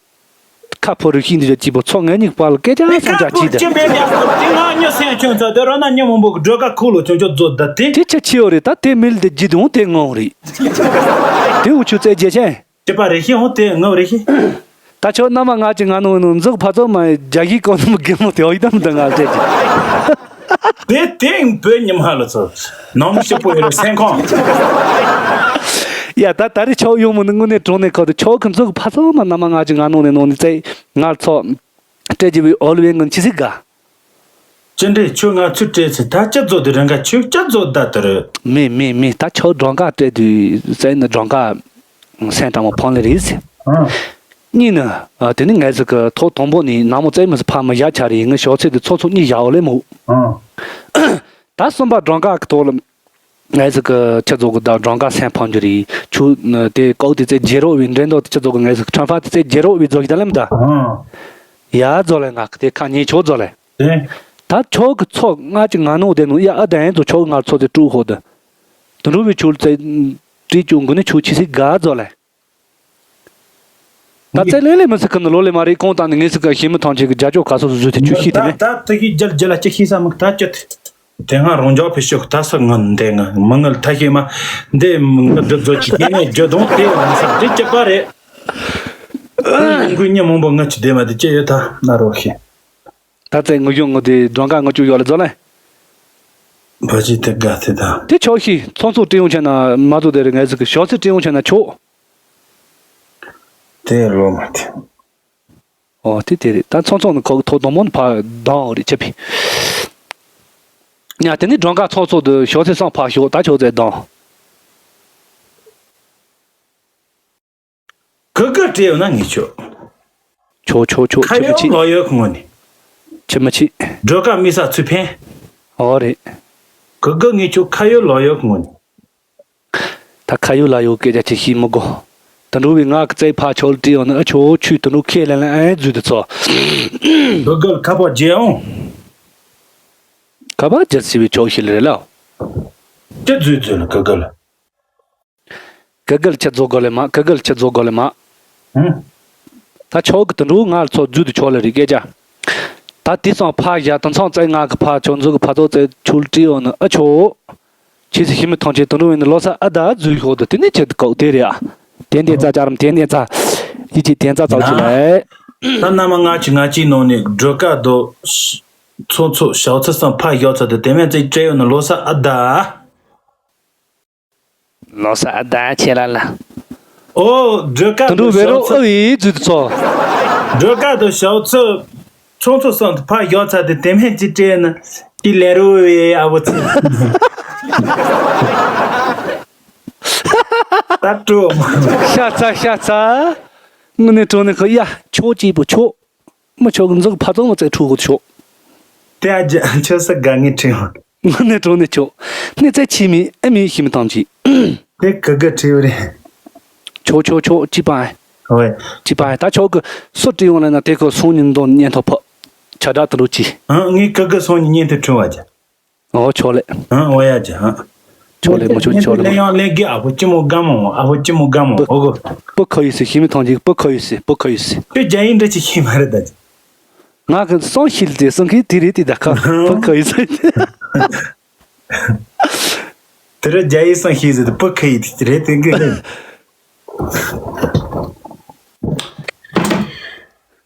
ཁ་ཕོ་རུ་ཤིང་འདི་ཅི་པོ་ཚོ་ངེད་གཉིས་པ་ལ་སྐད་ཆ་མི་སང་ཁ་ཆ་ཕོ་ཅི་ཅི་མེད་ཡ། དེ་ང་མྱི་སེམས་ཆུང་ཚ་དེ་ར་ན་མྱི་མང་པོ་གི་སྒྲོལ་དཀར་ཁུག་ལོ་ཆུང་ཆུང་རྫོགས་ད་དེ། དེ་ཁྱི་ཁྱི་ཡོད་རེད། ད་དེ་མི་ལ་དེ་ཇི་དུང་དེ་ངོ་རེད། དེ་འུ་ཆུ་རྩེ་རྒྱལ་ཆེན། སྐྱེས་པ་རེ་ཤི་ཧོ་དེ་ངབ་རེ་ཤི། ད་ཆོ་མནའ་མ་ང་གཅིག་ང་ནུ་ནུ་འཛུགས་ཕ་ཚོ་མ་རྒྱ་གི་གོ་ནམ་གེ་མོ་དེ་འོ་ཡི་དམ་དུ་ང་སྤྲད་ཀྱི། དེ་དེང་བོད་ཉི་མ་ལ་ཚོ་ནང་མི་ཞིག་པོ་ཡོད་རེད་སེམས་ཁོང་། ཡ་ད་ད་རེ་ཆོ་ཡོང་མོ་ནི་དངོས་གནས་གྲོང་ནས་ཁོ་དེ་ཆོ་གི་འཛུགས་ཕ་ཚོ་མ་མནའ་མ་ང་གཅིག་ང་ནུ་ནས་ནོ་ནི་ཙེ་ང་ཚོ་སྤྲད་ཀྱི་བའི་ཨོ་ལི་བའི་ངན་ཆི་ཟིག་ག་ཅི་འདྲས་ཁྱོད་ང་ཚོས་སྤྲད་ཚེ་ད་སྤྱི་ཚོགས་དེ་རང་ག་ཁྱོད་སྤྱི་ཚོགས་ད་ལྟར། མེད་མེད་མེད། ད་ཁྱོད་སྒྲོལ་དཀར་སྤྲད་དུས་ཟེར་ནི་སྒྲོལ་དཀར་སེམས་དྲང་མོ་ཕོན་ལེ་རེད་ཟེར། ཨང་། གཉིས་ནི། ཨ། དེ་ནི་ངས་ཟིག་གི་ཐོག་དང་པོ་ནས་ནག་མོ་བཙལ་མི་སི་ཕ་མི་བཞག་ཆ་རེད། ངས་ཞོག་ཚད་དུ་ཚོགས་ཚོགས་གཉིས་བཞག་འོ་ལེ་མོ། ཨང་། ད་གསུམ་པ་སྒྲོལ་དཀར་གི་ཐོག་ལ། ངས་ཟིག་གི་ཁྱི་ཚོགས་གི་ད་སྒྲོལ་དཀར་སེམས་ཕོན་རྒྱུ་རེད། ཆུ་དེ་ཀའུ་དེ་ཚེ་རྒྱལ་རོགས་བའི་འགྲན་ཟླ་དེ་ཁྱི་ཚོགས་གི་ངས་ཟིག་ཁྲང་ཕ་དེ་ཚེ་རྒྱལ་རོགས་བའི་རྫོགས་ཤིག་ད་ལེམ་ད། ཨང་། ཡ་རྫོགས་ལེ་ང་གི་དེ་ཁ་ཉེ་ཆོག་རྫོགས་ལེ། ཨེ། ད་ཆོག་གི་ཚོགས་ལྔ་གཅིག་ང་ནོ་དེ་ནོ་ཡ་ཨ་ད་ཡན་ཚོ་ཆོག་གི་ང་ཚོ་དེ་ཀྲུ་ཧོ་དེ། དུ་འགྲོ་བའི་ཆུ་ལ་ཙེ། ཀྲི་ཅུ་འགུ་ནི་ཆུ་ཆི་སི་ག་རྫོགས་ལེ། ད་ཙེ་ལེ་ལེ་མི་སི་ཁི་ནི་ལོ་ལེ་མ་རེད་གོང་ད་ནི་ངེ་སི་ཀ་ཤི་མི་ཐང་ཆེ་གི་རྒྱ་ཅོ་ག་སོ་སོ་ཟུ་དེ་ཆུ་ཤི་དེ་ནི། ད་ད་ད་གི་རྒྱལ་རྒྱལ་ལ་ཅི་ཤི་ས་མི་ད་ཅི་དེ། དེ་སྔ་རང་ཅག་ཕི་ཤོག་ད་ས་ངན་འདས་ང་མི་ངལ་ཐ་ཤེས་མ་འདས་མི་ངལ་སྒྲུབ་རྫོགས་ཀྱི་དེ་ནས་རྒྱུ་དང་དེ་ང་ས་དེ་སྐྱེ་པ་རེད། ཡོང་གི་ཉིན་མང་པོ་ང་ཆུ་དེ་མ་དེ་སྐྱེ་ཡོད་ད་ན་རོགས་ཤེས། ད་ལྟའི་ངུ་ཞོ་ངུ་དེ་སྒྲོན་ཁ་ངུ་བཅུག་ཡོད་ལ་རྫོགས་ལེ། བ་ཅི་དེ་དགའ་དེ་དང་། དེ་ཆོག་ཤི་ཚོང་ཚོགས་སྤྲི་ཡོང་ཆེ་ན་མ་ཚོགས་དེ་རེད་ངས་ཟིག་གི་ཞོགས་ཚེ་སྤྲི་ཡོང་ཆེ་ན་ཆོག་དེ་ལོ་མ་དེ། ཨོ་དེ་དེ་རེད། ད་ཚོང་ཚོགས་ནི་ཁོ་གི་ཐོག་དང་པོ་ནི་ཕ་དང་རེད་ཆེ་ཕི། ཡ་དེ་ནི་སྒྲོན་ཁ་ཚོགས་ཚོགས་དུ་ཞོགས་ཚེ་སང་ཕ་ཞོག་ད་ཆོག་ཚེ་དང་། གུ་གུ་སྤྲད་ཡོད་ན་ངས་ཆོག་ཆོག་ཆོག་ཆོག་ཁ་ཁྱི་མི་ཡོད་ཆི། ལོ་ཡོད་ཁོ་ངོ་ནི། ཁྱི་མི་ཆི། སྒྲོལ་དཀར་མི་ས་ཚུལ་ཕན། ཨོ་རེད། གུ་གུ་ངས་ཆོག་ཁ་ཡོད་ལོ་ཡོད་ཁོ་ངོ་ནི། ད་ཁ་ཡོད་ལ་ཡོད་སྐད་ཆ་ཅིག་ཤེས་མི་དགོ། དུ་འགྲོ་བའི་ངག་གི་རྩའི་ཕ་ཆོལ་བྲིས་ཡོང་ན་ཨ་ཆོ་ཆུ་དུ་འགྲོ་ཁས་ལེན་ལེན་ཨེ་རྫུས་དུ་ཚོ། གུ་གུ་ཁ་པར་རྗེས་ཨོང་། ཁ་པར་རྗེས་སི་བའི་ཆོག་ཤི་ལེ་རེད་ལ། ཅི་རྫུས་རྫུས་ལ་གུ་གུ་ལ། ག་གལ་ཁྱེད་ཚོ་དགོ་ལེ་མ་ག་གལ་ཁྱེད་ཚོ་དགོ་ལེ་མ། ཧུམ། ད་ཆོག་གི་དུ་འགྲོ་ང་ཚོ་རྫུས་དུ་ཆོག་ལེ་རིག་སྐད་ཆ། ད་དེ་སང་ཕ་བཞག་དུ་ཚང་བཙལ་ང་གི་ཕ་ཆོག་འཛུགས་གི་ཕ་ཚོ་བཙལ་ཆུལ་བྲིས་ཡོང་ན་ཨ་ཆོག་ཁྱེད་ཚོ་ཤི་མི་ཐང་ཆེ་དུ་འགྲོ་བས་ནི་ལོ་ས་ཨ་ད་རྫུས་ཤོག་དུ་དེ་ནས་ཁྱེད་དུ་གོག་དེ་རེད་ཨ། དེ་འདས་ཙ་ཅར་མ་དེ་འདས་ཙ། ཡིད་ཀྱི་དེ་ཙ་ཙག་ཅི་ལེ། ད་མནའ་མ་ང་ཆི་ང་ཆིའི་ནང་ནས་སྒྲོལ་དཀར་དོ། ཚོ་ཚོ་ཞའོ་ཚི་སང་ཕ་བཞག་ཚ་དུ་དེ་མེད་ཙེ་བཙལ་ཡོང་ན་ལོ་ས་ཨ་ད། ལོ་ས་ཨ་ད་ཆེ་ལ་ལ། ཨོ་སྒྲོལ་དཀར་དུ་འགྲོ་བེ་རོ་ཨ་བི་རྫུས་ཚོ། སྒྲོལ་དཀར་དུ་ཞའོ་ཚོ། ཚོང་ཚོ་སང་དུ་ཕ་ཡོད་ཚ་དེ་དེ་མེད་ཅི་སྤྲད་ན་ཏི་ལེ་རུ་བེ་ཨ་བོ་ཚི། ད་སྤྲོ། ཤ་ཚ་ཤ་ཚ། དངོས་གནས་སྤྲོ་ནས་ཁོ་ཡ་ཆོག་ཅིག་པོ་ཆོག་མི་ཆོག་གི་འཛུགས་ཕ་ཚོ་མི་ཚེ་ཁྲུ་གོ་ཆོག་དེ་ཨ་ཅག་ཆོས་ས་དགའ་ངེས་ཁྲིད་འོང་། དངོས་གནས་དྲང་གནས་ཆོག་གནས་ཚད་ཆེ་མིན་ཨེ་མིན་ཤི་མི་ཐང་ཅིག་དེ་ག་ག་ཁྲིད་ཡོད་རེད། ཆོག་ཆོག་ཆོག་ཅི་པ་ཨེ། ཝེ། ཅི་པ་ཨེ་ད་ཆོག་གི་སུ་ཁྲིད་ཡོང་ལ་ན་དེ་ཁོ་སོང་ཉིན་འདོན་ཉན་ཐོ་ཕོ། ཆ་དྲག་ཏུ་འགྲོ་ཅི། ཨང་ངས་ག་ག་སོང་ཉིན་ཉན་ཐོ་ཁྲིད་བ་ཅི། ཨོ་ཆོག་ལེ། ཨང་ཨོ་ཡ་ཅི་ཨང་། ཆོག་ལེ་མོ་ཆོག་ཆོག་ལེ་མོ། ལེ་ཡང་ལེ་གི་ཨ་ཕོ་ཅི་མོ་ག་མོ་ཨ་ཕོ་ཅི་མོ་ག་མོ་ཨོ་གོ། པོ་ཁ་ཡོད་སི་ཤི་མི་ཐང་ཅིག་པོ་ཁ་ཡོད་སི་པོ་ཁ་ཡོད་སི། ཁྱོད་རྒྱ་ཡིག་འདྲ་ཅི་ཤེས་མ་རེད་ད་ཅི། ང་གི་སང་ཤིལ་ཏེ་སང་གི་དེ་རེད་དེ་ད་ཁ་པུ་ཁ་ཡི་ཟེར། དེ་རེད་རྒྱ་ཡིག་སང་ཤིལ་ཟེར་ཏེ་པུ་ཁ་ཡི་དེ་རེད་དེ་གི།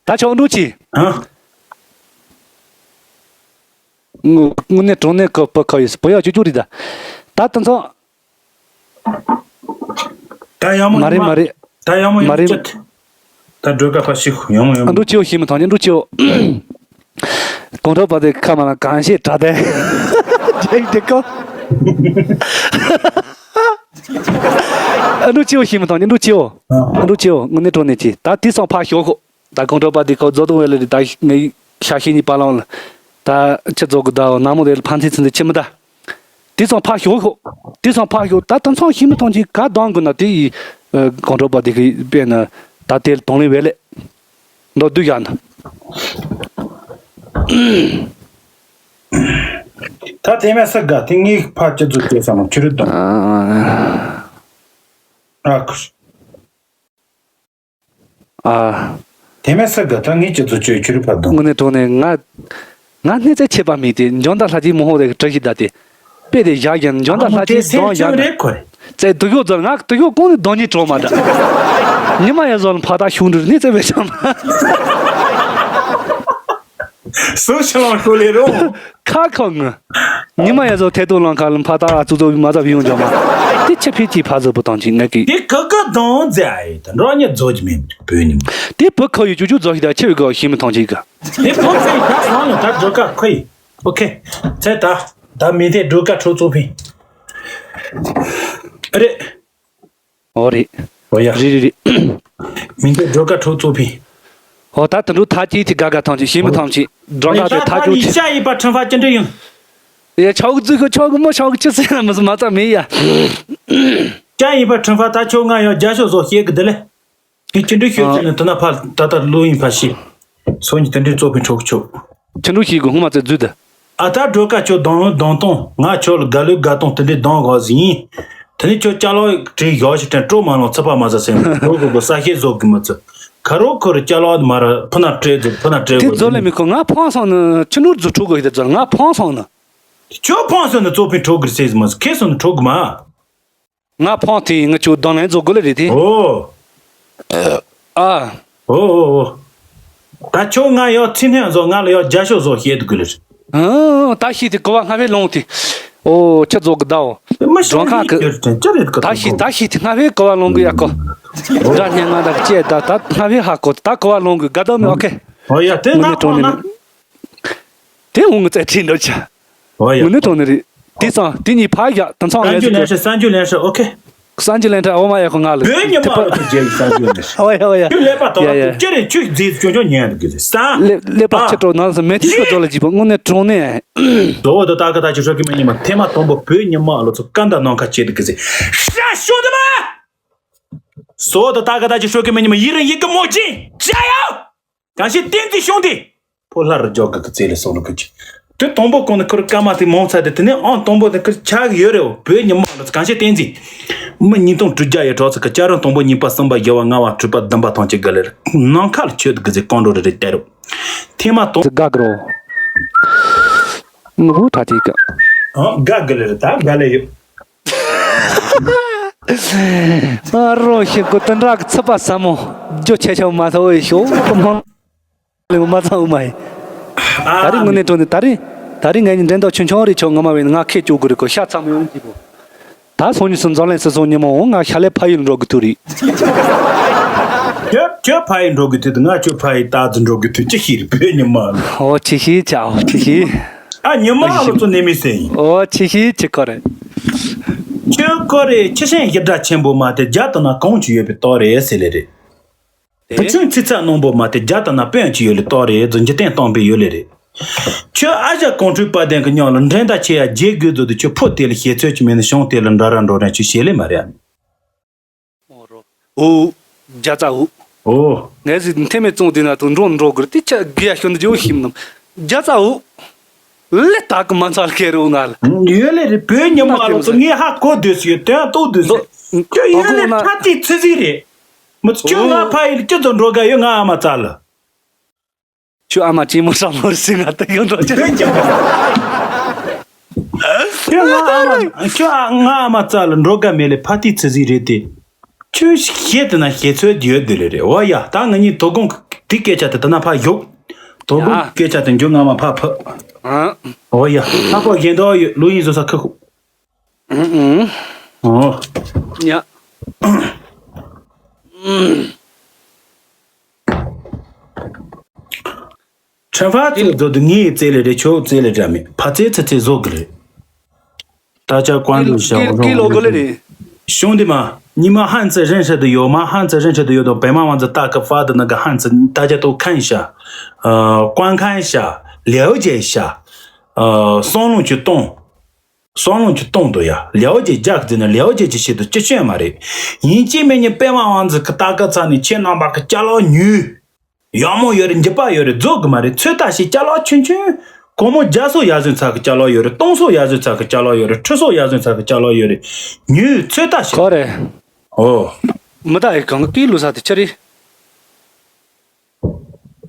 ད་ཆོག་འགྲོ་ཅི། ཨ། དངོས་དངོས་གནས་དྲང་གནས་ཀི་པུ་ཁ་ཡི་ཟེར་པུ་ཡག་ཅུ་ཅུ་རེད་ད། ད་དེ་ཚང་། ད་ཡག་མོ་མ་རེད་མ་རེད། ད་ཡག་མོ་མ་ཡག་རེད། ཅི། ད་སྒྲོལ་དཀར་ཕ་ཤི་ཡག་མོ་ཡག་མོ། འགྲོ་ཅིའོ་ཤི་མི་ཐང་ཅི་འགྲོ་ཅིའོ། གོང་ཁྲོ་པ་དེ་ཁ་མ་ལ་གང་ཤེས་དྲ་དེ། ཇེག་དེ་ཀོ། འགྲོ་ཅིའོ་ཤི་མི་ཐང་ཅི་འགྲོ་ཅིའོ། འགྲོ་ཅིའོ་དངོས་གནས་དྲང་གནས་ཅི་ད་དེ་སང་ཕ་ཤོག་ཁོ། ད་གོང་ཁྲོ་པ་དེ་ཁོ་རྫོགས་དུ་བས་ལ་རེད་ད་ངའི་ཤ་ཤེས་གཉིས་པ་ལང་ལ། ད་ཁྱི་རྫོགས་གི་ད་ནག་མོ་དེ་ལ་ཕན་ཚུན་ཚུན་དུ་ཁྱི་མི་ད། དེ་ཙང་ཕར་ཞོག་ཤོག་དེ་ཙང་ཕར་ཞོག་ད་དེང་སང་ཤི་མི་ཐང་ཆེན་ག་གདང་དགོས་ན་དེ་ཡི་གང་འགྲོ་པ་དེ་གི་དཔེར་ན་ད་དེ་དང་ལེན་བས་ལེ། མདོ་བསྡུས་བཞག་ན། ད་དེ་མེད་ས་དགའ་དེ་ངའི་ཕ་སྤྱི་ཚོགས་སྐྱེས་ས་མ་ཁྱོད་རུ་དང་། ཨ་ཁུ། ཨ། དེ་མེད་ས་དགའ་ད་ངའི་སྤྱི་ཚོགས་སྐྱེས་ཁྱོད་རུ་ཕ་དང་། དངོས་གནས་དྲང་གནས་ང་། ང་སྣེ་རྩེ་ཆད་པ་མེད་དེ་འཇོན་ད་ལྷ་རྗེ་མོ་ཧོ་རེ་གི་བཀྲ་ཤིས་ད་དེ། དཔེ་དེ་བཞག་ཡིན་འཇོན་ད་ལྷ་རྗེ་གདོང་བཞག་ན། རེད་ཁོ་རེད། ཙེ་དུ་ཤོག་ཛོལ་ང་དུ་ཤོག་གོང་ནས་གདོང་ཉིད་གྲོག་མ་འདྲ། ཉི་མ་ཡ་ཟོལ་ཕ་ད་ཤུང་འདྲུ་ནི་ཙེ་བས་ཤང་། སུ་ཤི་ལང་ཤོ་ལེ་རོ། ཁ་ཁ་ངུ། ཉི་མ་ཡ་ཟོལ་ཐེ་ཏོ་ལང་ཁ་ལ་ཕ་ད་ཨ་ཙུ་ཙོ་མ་ཙབ་ཡོང་ཇོ་མ། དེ་ཆེ་ཕི་ཅི་ཕ་ཟོ་པོ་དང་ཅི་ངེ་གི། དེ་ཀ་ཀ་གདོང་ཛེ་ཨ་ཡི་ད་འགྲོ་ཉེ་ཛོ་ཇི་མེ་བོད་ཉི་མ། དེ་བུ་ཁ་ཡི་ཅུ་ཅུ་ཛོ་ཤི་ད་ཆེ་བི་ག་ཤི་མི་ཐང་ཅི་ག། དེ་བུ་ཁ་ཡི་ད་སང་ལ་ད་ཛོ་ཀ་ཁ་ཡི། ཨོ་ཁེ། ཚེ་ད། ད་མི་དེ་འགྲོ་ཀ་ཁྲོ་ཚོ་ཕི། རེད། ཨོ་རེད། ཨོ་ཡ། རེད་རེད་རེད། མི་དེ་འགྲོ་ཀ་ཁྲོ་ཚོ་ཕི། ཨོ་ད་དུ་འགྲོ་ཐ་ཅི་ཐི་ག་ག་ཐང་ཆི་ཤི་མི་ཐང་ཆི། འགྲོ་ཀ་དེ་ཐ་ཅུ་ཐི། ཤ་ཡི་པ་ཁྲིམས་ཕ་ཅི་འདྲ་ཡིན། ཡ་ཆའོ་གི་ཙི་ཁོ་ཆའོ་གི་མོ་ཆའོ་གི་ཅི་སེ་ན་མི་སུ་མ་ཙ་མེད་ཡ། ཤ་ཡི་པ་ཁྲིམས་ཕ་ད་ཆོ་ང་ཡོ་རྒྱ་ཤོ་ཟོ་ཤེས་གི་དེ་ལེ། ངས་ཅི་འདྲ་ཤོད་ཅི་ནས་དེ་ན་ཕར་ད་ལྟ་ལོ་ཡིན་ཕ་ཤི། སོ་གཉིས་དེ་འདྲའི་གཙོ་ཕན་འཕྲོག་ཆོག་ཁྱི་འབྲུག་ཤིག་གི་ཧུ་མ་ཙེ་རྫུས་ཏེ། ཨ་ད་སྒྲོལ་དཀར་ཁྱོད་གདོང་ལོ་གདོང་སྟོང་ང་ཁྱོད་ལ་དགའ་ལོས་དགའ་སྟོང་དེ་འདྲའི་གདོང་གོ་ཟིན་ཡིན། དེ་ནས་ཁྱོད་ཅ་ལག་བྲིས་ཡོག་ཞིག་དྲན་སྤྲོ་མ་ལོང་ཚི་པ་མ་ཟ་སེམས་ཁོ་གོ་གོ་ས་ཤེས་བཟོ་གི་མི་ཚི། ཁ་རོ་ཁོ་རུ་ཅ་ལག་མ་ར་ཕུ་ན་སྤྲད་དགོས་ཕུ་ན་སྤྲད་དེ་དགོས་རྫོ་ལས་མི་ཁོ་ང་ཕང་སོང་ནི་ཁྱི་ནོར་རྫུ་འཕྲོག་གོ་ཡི་དེ་རྫོ་ང་ཕང་སོང་ནི། ཁྱོད་ཕང་སོང་ནི་གཙོ་ཕན་འཕྲོག་གི་རེད་ཟེར་ཟིན་མ་ཟིན་ཁེ་སོང་ནི་འཕྲོག་གི་མ། ང་ཕོང་དེ་ཡིན་ང་ཁྱོད་གདོང་ལེན་རྫོགས་དགོས་ལེ་རེད་དེ། ཨོ། ཨ། ཨོ་ཨོ་ཨོ། ད་ཁྱོད་ང་ཡོད་ཚིག་སྣོན་བཟོ་ང་ལ་ཡོད་རྒྱ་ཤོག་བཟོ་བཤད་དགོས་ལེ་རེད། ཨང་ད་ཤི་དེ་གོ་བ་སྔ་བས་ལོང་དེ། ཨོ་ཁྱོད་རྫོགས་གི་ད་ཨོ། མི་ཤོང་གི་ཁྱོད་ཅི་རེད་གི་ད་ཤི་ད་ཤི་དེ་སྔ་བས་གོ་བ་ལོང་གི་ཡ་གོ། འདྲ་སྙན་ང་ད་ཅེ་ད་ད་སྔ་བས་ཧ་གོ་ད་གོ་བ་ལོང་གི་དགའ་ད་མི་ཨོ་ཁེ། ཨོ་ཡ་དེ་ང་ཕོང་ན། དེ་འོང་ངི་རྩེ་ཁྲིད་འགྲོ་ཆ། ཨོ་ཡ། ངུ་ནི་གྲོང་ནི་རེད། དེ་ཙང་དེ་གཉིས་ཕར་བཞག་དེ་ཚང་ངས་གསར་འགྱུར་ལེན་ཧྲ་གསར་འགྱུར་ལེན་ཧྲ་ཨོ་ཁེ། གསར་འགྱུར་ལེན་ཧྲ་ཨོ་མ་ཡ་ཁོ་ང་ལ་བོད་ཉི་མ་ལ་ཐུགས་རྗེ་ཡི་གསར་འགྱུར་ལེན་ཧྲ། ཨོ་ཡ་ཨོ་ཡ། ཁྱོད་ཀླད་པ་དོ་ཡ་ཡ། ལ་ཁྱོད་ཀྱི་རེད་ཁྱོད་རྫིས་སྐྱོན་སྐྱོན་ཉན་འདུག་གི་རེད་ས། ཀླད་ཀླད་པ་ཨ། ཁྱི་གྲོགས་ནང་སུ་མེད་དུས་ཁྱོད་ཚོ་ལ་བྱིས་པ་དངོས་གནས་གྲོང་ནས། དོ་བོ་དོ་ད་ག་ད་ཅི་ཧྲོ་གི་མ་ཉི་མ་ཐེ་མ་དང་པོ་བོད་ཉི་མ་ལ་ཚོ་ཀ་འདའ་ནང་ཁ་བྱེད་འདུག་གི་རེད་ཤ་ཤོ་དེ་མ། སོ་དོ་ད་ག་ད་ཅི་ཧྲོ་གི་མ་ཉི་མ་ཡི་ར་ཡི་གི་མོ་ཅི་ཅ་ཡ། གང་ཞིག་བསྟན་འཛིན་ཤོང་དེ། ཕོ་ལྷ་རུ་འཇོག་གི་ཀི་ཙེ་ལེ་སོགས་ལ་ཀི་ཅི། དེ་དང་པོ་གོང་ནས་ཁུར་ཀ་མ་དེ་མང་ཚ་དེ་དེ་ནས་ཨང་དང་པོ་དེ་ཁུར་ཆག་གི་ཡོད་རེད་བོད་ཉི་མ་ལ་གང་ཞིག་བསྟན་འཛིན། མི་ཉིས་སྟོང་དྲུག་བརྒྱ་ཡི་གྲོགས་ཚོ་གི་བཅའ་རོན་དང་པོ་གཉིས་པ་གསུམ་པ་བཞི་བ་ལྔ་བ་དྲུག་པ་བདུན་པ་ཐང་ཅིག་ག་ལེར་ནང་ཁ་ལ་ཆོད་གི་ཟེ་གང་འགྲོ་རེ་རེ་དེ་རུ། ཐེངས་མ་དང་། དགའ་གི་རོ། ངུ་བོ་ཁྲ་ཅིག་གི། ཨང་དགའ་གི་ལེ་རེ་ད་དགའ་ལེ་ཡོད། ཨ་རོ་ཞིག་གོ་དོན་དག་གི་ཚུད་པ་ཟབ་མོ། རྒྱུ་ཆེ་ཆེ་མ་ཐོ་ཨེ་ཤོ་གོ་མང་། ལེ་མ་ཚང་ཨུ་མ་ཡི། ད་རིང་དངོས་གནས་དྲང་གནས་ད་རིང་། ད་རིང་ངས་ནི་འགྲན་ཟླ་ཆུང་ཆུང་རེ་ཆོག་ངོ་མ་བས་ནི་ང་ཁས་བཅུག་དགོས་རེད་གོ་ཤ་ཚ་མོ་ཡོང་གི་གོ། ད་སང་ཉིན་སུ་འཛམ་གླིང་སུ་སོང་ཉི་མ་འོང་ང་ཤ་ལས་ཕ་ཡུལ་འགྲོ་གི་ཐུག་རེད། ཁྱོད་ཁྱོད་ཕ་ཡུལ་འགྲོ་གི་ཐུག་ང་ཁྱོད་ཕ་ཡུལ་ད་ཙི་འགྲོ་གི་ཐུག་ཅི་ཤེས་རེད་བོད་ཉི་མ། ཨོ་ཆི་ཤེས་ཆ་ཨོ་ཆི་ཤེས། ཨ་ཉི་མ་ཨ་ལོ་ཚོ་ནི་མི་སེ་ཡིན། ཨོ་ཆི་ཤེས་ཆི་ཁོ་རེད། ཁྱོད་ཁོ་རེ་ཁྱི་ཤན་ཞི་དྲག་ཆེན་པོ་མ་དེ་རྒྱ་དང་ན་གང་ཅི་ཡོད་པའི་ཏོ་རེད་ཟེར་ལེ་རེད། བུ་ཆུང་ཚིག་ཚ་རྣོན་པོ་མ་དེ་རྒྱ་དང་ན་དཔོན་གྱི་ཡོད་ལེ་ཏོག་རེ་རྫུ་འཇིག་རྟེན་སྟོང་པའི་ཡོད་ལེ་རེད། ཁྱོད་ཨ་ཞང་གོང་ཁྲོས་དཔལ་ལྡན་གྱི་མྱིང་ལ་འགྲན་ཟླ་ཆེ་ཡ་རྗེ་དགོས་ཚོད་དུ་ཁྱོད་ཕོ་དེ་ལ་ཞེ་ཚོད་ཀྱི་མེད་ན་གཞུང་དེ་ལ་འདྲ་ར་འགྲོ་རན་ཁྱོད་ཞེ་ལེ་མ་རེད་ཨ། ཨོ་རོ། ཨོ། རྒྱ་ཚ་འུ། ཨོ། ངས་ཟིག་མཐེ་མེད་བཙོང་དུས་ན་ཐུག་འགྲོ་འགྲོ་གི་རེད་དེ་ཆ་དགེ་ཡ་ཤོད་འདི་ཇོ་ཤིམ་ནམ། རྒྱ་ཚ་འུ། ལེ་ད་གི་མ་ཚ་ལ་ཁེ་རུ་ང་ལ། ཡོད་ལེ་རེད་བོད་ཉི་མ་ལོ་ཚོ་ངས་ཧ་གོ་དུས་སུ་ཡོད་དོན་རྟོགས་དུས་སུ། ཁྱོད་ཡོད་ལེ་ཐ་ཏི་ཚི་ཟིག་རེད། མི་ཚོ་ཁྱོད་ང་ཕ་ཡིལ་ཅི་ཚོ་འགྲོ་ག་ཡོད་ང་ཨ་མ་ཙ་ལ། ཁྱོད་ཨ་མ་ཅི་མོ་ཧྲ་མོ་རེད་ཟེར་ང་ད་ཡོད་འགྲོ་ཅི། ཁྱོད་ང་ཨ་མ་ཁྱོད་ང་ཨ་མ་ཙ་ལ་འགྲོ་ག་མེད་ལེ་ཕ་ཏི་ཚི་ཟིག་རེད་དེ། ཁྱོད་ཤེས་དེ་ན་ཤེས་ཚོད་ཡོད་དེ་ལེ་རེད་འོ་ཡ་ད་ང་གཉིས་དོ་དགོང་དེ་སྐད་ཆ་དེ་ད་ན་ཕ་ཡོད། དོ་དགོང་སྐད་ཆ་དེ་འཇོ་ང་མ་ཕ་ཕ། འོ་ཡ་ལྷག་པ་གཞན་དག་ཡོད་ལུགས་ཡིན་བཟོ་ས་ཁ་ཁུག་ཨུ་ཨུ། ཨོ། ཡ། ཁྲེན་ཧྥ་ཙི་བཟོ་དུ་ངའི་རྩེ་ལེ་རེ་ཁྱོད་རྩེ་ལེ་འདྲ་མེད་ཕ་རྩེ་ཚེ་རྩེ་བཟོ་གི་རེད། ད་ཆ་ཀོན་ལུ་ཞང་ཀི་ལོ་གོ་ལེ་རེད། ཤོང་དེ་མ། ཉི་མ་ཧན་ཙི་རིན་ཧྲི་དུ་ཡོད་མ་ཧན་ཙི་རིན་ཧྲི་དུ་ཡོད་དོ་བེ་མ་ཝང་ཙི་ཏ་ཀི་ཧྥ་དུ་ནི་གི་ཧན་ཙི་ད་ཆ་ཏོ་ཁན་ཤ། ཀོན་ཁན་ཤ། ལེའུ་ཇེ་ཤ། སོང་ལུང་ཅུ་ཏོང་། བསམ་བློ་ཅིག་གཏོང་དོ་ཡ། ལེའོ་ཅེ་རྒྱག་ཟེར་ན་ལེའོ་ཅེ་ཅི་བྱེད་དོ་ཅི་བྱེད་མ་རེད། ཡིན་གཅིག་མིན་གཉིས་པད་མ་དབང་འཛིན་གི་ལྟ་སྐབས་ཚ་ནས་ཁྱེད་རྣམ་པ་གི་ཅ་ལག་ཉོས། ཡག་མོ་ཡོད་རེད། འཇིབ་པ་ཡོད་རེད། རྫོགས་གི་མ་རེད། ཚོད་ལྟ་བྱེད་ཅ་ལག་ཆུང་ཆུང་། སྒོར་མོ་བརྒྱ་སོ་ཡར་སོན་ཚར་གི་ཅ་ལག་ཡོད་རེད། སྟོང་སོ་ཡར་སོན་ཚར་གི་ཅ་ལག་ཡོད་རེད། ཁྲི་སོ་ཡར་སོན་ཚར་གི་ཅ་ལག་ཡོད་རེད། ཉོས་ཚོད་ལྟ་བྱེད། ཁོ་རེད། ཨོ། མི་ད་ཡི་གང་གི་ལུས་ས་དེ་ཆི་རེད།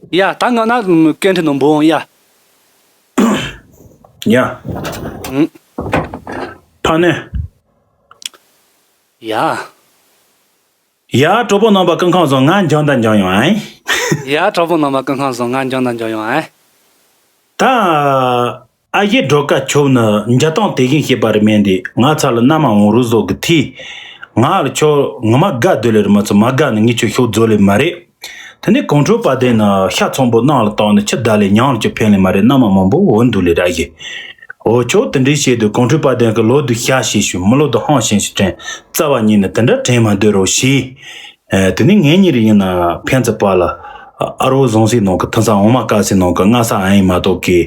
ཡ། ད་ང་ན་སྐད་འཕྲིན་ནང་འབོ་འོང་ཡ། ཡ། ཨང་། ཕ་ནས། ཡ། ཡ། གྲོགས་པོ་རྣམ་པ་སྐུ་ཁམས་བཟང་། ང་འཇང་དང་འཇང་ཡོང་ཨེ། ཡ། གྲོགས་པོ་རྣམ་པ་སྐུ་ཁམས་བཟང་། ང་འཇང་དང་འཇང་ཡོང་ཨེ། ད། ཨ་ཡེ་སྒྲོལ་དཀར་ཁྱོད་ནི་འཇའ་སྟོང་དེ་བཞིན་གཤེགས་པ་རེད་མིན་ཏེ། ང་ཚ་ལ་མནའ་མ་འོང་རུ་བཟོ་གི་ཐི། ང་ལ་ཁྱོད་ངོ་མ་དགའ་སྡོད་ལེ་རེད་མ་ཚོ། མ་དགའ་ནི་ངས་ཁྱོད་ཤོག་རྫོགས་ལེ་མ་རེད། དེ་ནས་གོང་ཁྲོ་བ་དེ་ནི་ཤ་ཚོང་པོ་ནང་ལ་བཏང་ནས་ཁྱི་ད་ལེ་ཉང་ལ་ཁྱོད་ཕན་ལེ་མ་རེད། མནའ་མ་མང་པོ་འོ་འདུག་ལེ་ར་ཡེ། འོ་ཁྱོད་དེ་འདྲའི་བཤད་དུས་གོང་ཁྲོ་བ་དེ་གི་ལོ་དུ་ཤ་ཤེས་ཤུ་མི་ལོ་དུ་ཧང་ཤེས་ཤུ་དྲན། རྩ་བ་ཉིད་ནས་དེ་འདྲ་དྲན་མ་སྡོད་རོགས་ཞེས། ཨ། དེ་ནས་ངེད་གཉིས་རེ་ཡིན་ན་ཕན་ཚུན་བར་ལ་ཨ་རོ་བཟང་སའི་ནང་གི་ཐུན་ས་འོ་མ་དཀར་སའི་ནང་གི་སྔ་ས་ཨ་ཡིན་མ་གཏོགས་ཀི།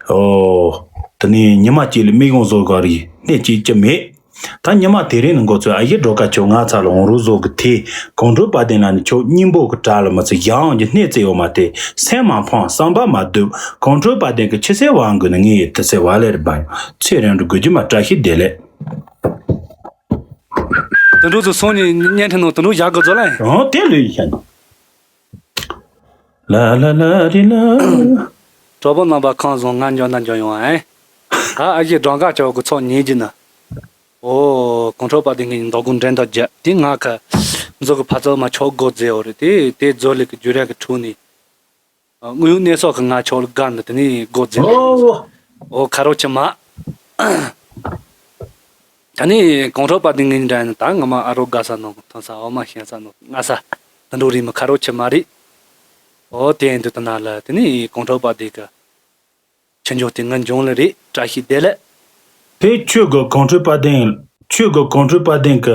ཨོ། དེ་ནས་ཉི་མ་གཅིག་ལ་མིག་ཡོང་བཟོ་ག་རེ་སྣེ་གཅིག་ཅི་མེད། ད་ཉི་མ་དེ་རིང་ནི་འགོ་ཚོས་ཨ་ཡེ་སྒྲོལ་དཀར་ཁྱོད་ང་ཚ་ལ་འོང་རུ་བཟོ་གི་ཐེ། གོང་ཁྲོ་བ་དན་ལ་ནི་ཁྱོད་སྙིང་པོ་གི་དྲ་ལ་མ་ཚུད་ཡང་གི་སྣེ་རྩེ་ཡོད་མ་དེ་སེམས་མ་ཕངས་བསམ་པ་མ་སྡུག་གོང་ཁྲོ་བ་དན་གི་ཆི་སེ་བང་གི་ནི་ངས་ཡི་དི་སེ་བ་ལེར་བ་ཡང་ཚེ་རིང་རུ་དགོས་རྒྱུ་མ་བཀྲ་ཤིས་བདེ་ལེགས། དུད་འགྲོ་ཚོ་སོང་ནས་བརྙན་འཕྲིན་ནང་དུད་འགྲོ་བཞག་དགོས་ཚོ་ལ། ཨོ་དེ་ལོས་ཡིན་ཤག་ལ་ལ་ལ་རི་ལ། གྲོགས་པོ་རྣམ་པ་ཁམས་བཟང་། ང་འཇོན་ན་འཇོན་ཡོང་ཨེ། ད་ཨ་ཞེ་སྦྲང་དཀར་ཆོག་གི་ཚོགས་ཉེ་རྒྱུ་ན། ཨོ་གོང་ཁྲོ་བ་དེ་ངས་མདོ་དགོང་འགྲན་ཟླ་བརྒྱབ་དེ་ང་ཁ་མཛོ་གི་ཕ་ཚོ་མ་ཆོག་དགོས་རྫས་འོ་རེད་དེ་དེ་མཛོ་ལས་གི་རྒྱུ་ར་གི་ཁྲུ་ནས། དངོས་ཡོད་གནས་སོགས་ཀྱི་ང་ཆོག་ལ་དགའ་འདི་དེ་ནས་སྒོ་འཛིན། ཨོ། ཨོ་ཁ་རོག་ཆེ་མ། ད་ནི་གོང་ཁྲོ་བ་དེ་ངའི་འདྲ་ཡིན་ད་ང་མ་ཨ་རོ་དགའ་ས་ནོ་ཐོན་ས་འོ་མ་ཤེས་ས་ནོ་ང་ས་ད་འགྲོ་རིས་མི་ཁ་རོག་ཆེ་མ་རེད། ཨོ་དེ་ཡིན་དུ་ད་ན་ལ་དེ་ནི་གོང་ཁྲོ་བ་དེ་གི་ཆུ་འཇོག་དེ་ང་འབྱུང་ལ་རེད། བཀྲ་ཤིས་བདེ་ལེགས། དེ་ཁྱོད་གི་གོང་ཁྲོ་བ་དན། ཁྱོད་གི་གོང་ཁྲོ་བ་དན་གི་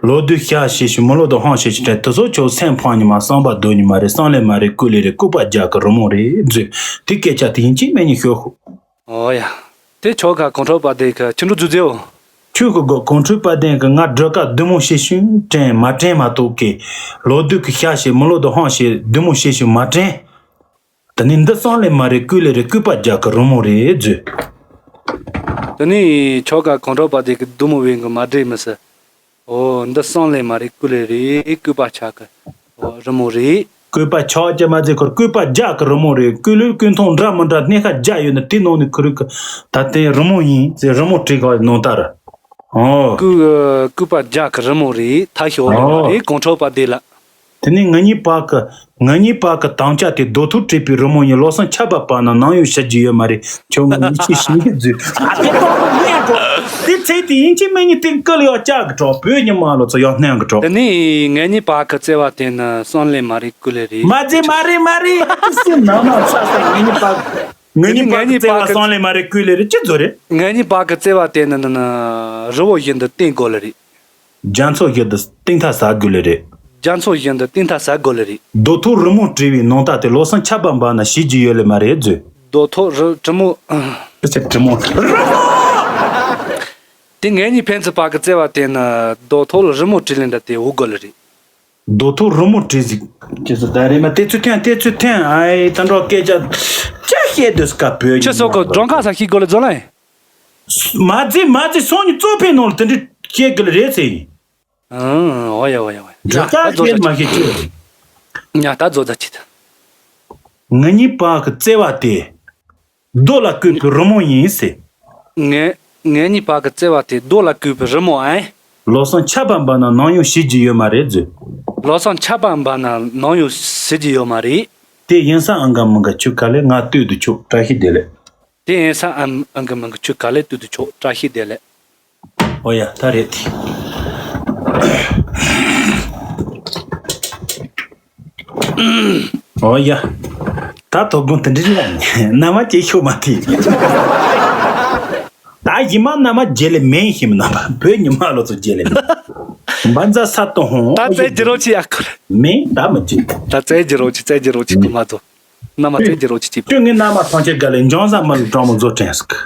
ལོ་དུས་ཤ་ཤེས་ཤིང་མི་ལོ་དུ་ཧང་ཤེས་ཤིང་དྲན་དུ་སོ་ཁྱོད་སེམས་ཕངས་ཉི་མ་བསམ་པ་སྡུག་ཉི་མ་རེད། བསམ་ལེ་མ་རེད་ཀུ་ལེ་རེད་ལྐུགས་པ་རྒྱག་གི་རི་མོ་རེད་མཛོད། དེ་སྐད་ཆ་དེ་ཡིན་གཅིག་མིན་གཉིས་ཤོད་ཤོག་ཨོ་ཡ། དེ་ཁྱོད་ག་གོང་ཁྲོ་བ་དན་གི་ཆུ་འགྲོ་རྫུ་རྫེའོ། ཁྱོད་གི་གོ་གོང་ཁྲོ་བ་དན་གི་ང་སྒྲོལ་དཀར་བདུད་མོ་ཤེས་ཤིང་དྲན་མ་དྲན་མ་གཏོགས་གི་ལོ་དུས་གི་ཤ་ཤེས་མི་ལོ་དུ་ཧང་ཤེས་བདུད་མོ་ཤེས་ཤིང་མ་དྲན། དེ་ནི་འདི་བསམ་ལེ་མ་རེད་ཀུ་ལེ་རེད་ལྐུགས་པ་རྒྱག་གི་རི་མོ་རེད་མཛོད། དེ་ནི་ཁྱོད་ག་གོང་ཁྲོ་བ་དན་གི་བདུད་མོ་བེང་གི་མ་འདྲེས་མི་སྲིད། ཨོ་འདི་བསམ་ལེ་མ་རེད་ཀུ་ལེ་རེད་ལྐུགས་པ་ཆག་གི་ཨོ་རི་མོ་རེད། ལྐུགས་པ་ཆག་ཅེས་མ་ཟེར་ཁོར་ལྐུགས་པ་རྒྱག་གི་རི་མོ་རེད། ཀུ་ལུ་ཀུན་མཐོང་འདྲ་མི་འདྲ་སྣེ་ཁ་རྒྱག་ཡོད་ན་དེ་ནང་ནས་ཁོ་རུ་གི་ད་ལྟའི་རི་མོ་ཡིན་ཟེར་རི་མོ་བྲིས་གི་ནང་ལྟར། ཨོ། ལྐུགས་ལྐུགས་པ་རྒྱག་གི་རི་མོ་རེད་ཐ་ཤོ་རི་མོ་ཨོ། རེད་གོང་ཁྲོ་བ་དན་ལ། དེ་ནས་ང་གཉིས་བར་གི་ང་གཉིས་བར་གི་དམ་བཅའ་དེ་རྡོ་ཐོག་བྲིས་པའི་རི་མོ་ཡིན། ལོ་སང་ཆ་བ་བར་ན་ནམ་ཡང་ཤི་རྒྱུ་ཡོད་མ་རེད། ཁྱོད་ང་གཉིས་ཆེས་ཤིང་གི་རྫུས། ཨ་དེ་ཏོག་ཏོག་ཉན་གོ་དེ་ཚེ་དེ་ཡིན་གཅིག་མིན་གཉིས་དེ་ཀི་ལ་ཡག་ལྕག་གི་གྲོགས་བོད་ཉི་མ་ལོ་ཚོ་ཡག་སྣང་གི་གྲོགས། དེ་ནས་ང་གཉིས་བར་གི་བརྩེ་བ་དེ་ནི་བསམ་ལེ་མ་རེད་ཀུ་ལེ་རེད། མ་རྫི་མ་རེད་མ་རེད་ཨ་ཙི་སེམས་ནང་ན་ཚ་ས་ང་གཉིས་བར་ང་གཉིས་བར་གི་བརྩེ་བ་བསམ་ལེ་མ་རེད་ཀུ་ལེ་རེད་ཅི་ཚོ་རེད། ང་གཉིས་བར་གི་བརྩེ་བ་དེ་ནི་ནི་ནི་རི་བོ་བཞིན་དུ་བརྟན་དགོས་ལེ་རེད། རྒྱ་མཚོ་བཞིན་དུ་གཏིང་མཐའ་ཟ་དགོས་ལེ་རེད། རྒྱ་མཚོ་བཞིན་དུ་གཏིང་མཐའ་ཟ་དགོས་ལེ་རེད། རྡོ་ཐོག་རི་མོ་བྲིས་པའི་ནང་རྟགས་དེ་ལོ་སང་ཆ་བ་འབར་ན་ཤི་རྒྱུ་ཡོད་ལེ་མ་རེད་མཛོད། རྡོ་ཐོག་རི་གྲི་མོ། ཨ་ཙི་གྲི་མོ། དེ་ངེད་གཉིས་ཕན་ཚུན་བར་གི་བརྩེ་བ་དེ་ནི་རྡོ་ཐོག་ལ་རི་མོ་བྲིས་ལེ་འདྲ་དེ་འུ་དགོས་ལེ་རེད། རྡོ་ཐོག་རི་མོ་བྲིས་ཟིག་ཁྱེད་ཚོ་ད་རེས་མ་དེ་ཚོ་ཐོན་དེ་ཚོ་ཐོན་ཨའི་ད་འགྲོ་སྐད་ཆ་ཅི་བཤད་དུས་སྐབས་བོད་ཁྱེད་ཚོ་གི་སྒྲོན་ཁ་ས་ཤི་དགོས་ལེ་ཛོ་ལ། མ་རྫི་མ་རྫི་སང་ཉིན་གཙོ་ཕལ་ནང་ལ་དེ་འདྲ་བཤད་དགོས་ལེ་རེད་ཟེར་ཡིན། ཨང་། འོ་ཡ་འོ་ཡ་འོ་ཡ། འགྲོ་ད་ད་ལྟ་རྫོགས་བཤད་མ་བཤད་ཁྱོད། ཡ་ད་རྫོགས་ད་ཅི་ད། ང་གཉིས་བར་གི་བརྩེ་བ་དེ། རྡོ་ལ་བརྐོས་པའི་རི་མོ་ཡིན་ཟེར། ངེད་ངེད་གཉིས་བར་གི་བརྩེ་བ་དེ་རྡོ་ལ་བརྐོས་པའི་རི་མོ་ཨེ། ལོ་སང་ཆ་བ་འབར་ན་ནམ་ཡང་ཤི་རྒྱུ་ཡོད་མ་རེད་མཛོད། ལོ་སང་ཆ་བ་འབར་ན་ནམ་ཡང་ཤི་རྒྱུ་ཡོད་མ་རེད། དེ་ཡིན་ས་ཨང་ག་མང་ག་ཆུ་ཁ་ལེ་ང་ལྟོས་དུ་ཆོག་བཀྲ་ཤིས་བདེ་ལེགས། དེ་ཡིན་ས་ཨང་ཨང་ག་མང་ག་ཆུ་ཁ་ལེ་ལྟོས་དུ་ཆོག་བཀྲ་ཤིས་བདེ་ལེགས། ཨོ་ཡ་ད་རེད་དེ། ཨོ་ཡ། ད་དོ་དགོང་དེ་འདྲི་ལ་མནའ་མ་སྐྱེ་ཤོག་མ་དེ། ད་ཡི་མ་མནའ་མ་རྗེས་ལེ་མེན་ཤིམ་ན་བོད་ཉི་མ་ལོ་ཚོ་རྗེས་ལེ་མེན། འབའ་འཛའ་ས་ཏོ་ཧོང་། ད་བཙལ་རྒྱུ་རོགས་ཅི་ཡ་ཁུར། མེན་ད་མི་ཅི། ད་བཙལ་རྒྱུ་རོགས་ཅི་བཙལ་རྒྱུ་རོགས་ཅི་ཁུ་མ་ཚོ། མནའ་མ་བཙལ་རྒྱུ་རོགས་ཅི་ཅི། ཁྱོད་ངའི་མནའ་མ་ཐང་ཆེ་ག་ལེ་འཇང་ས་མ་ལུ་གྲང་མོ་བཟོ་དྲན་སྐུ།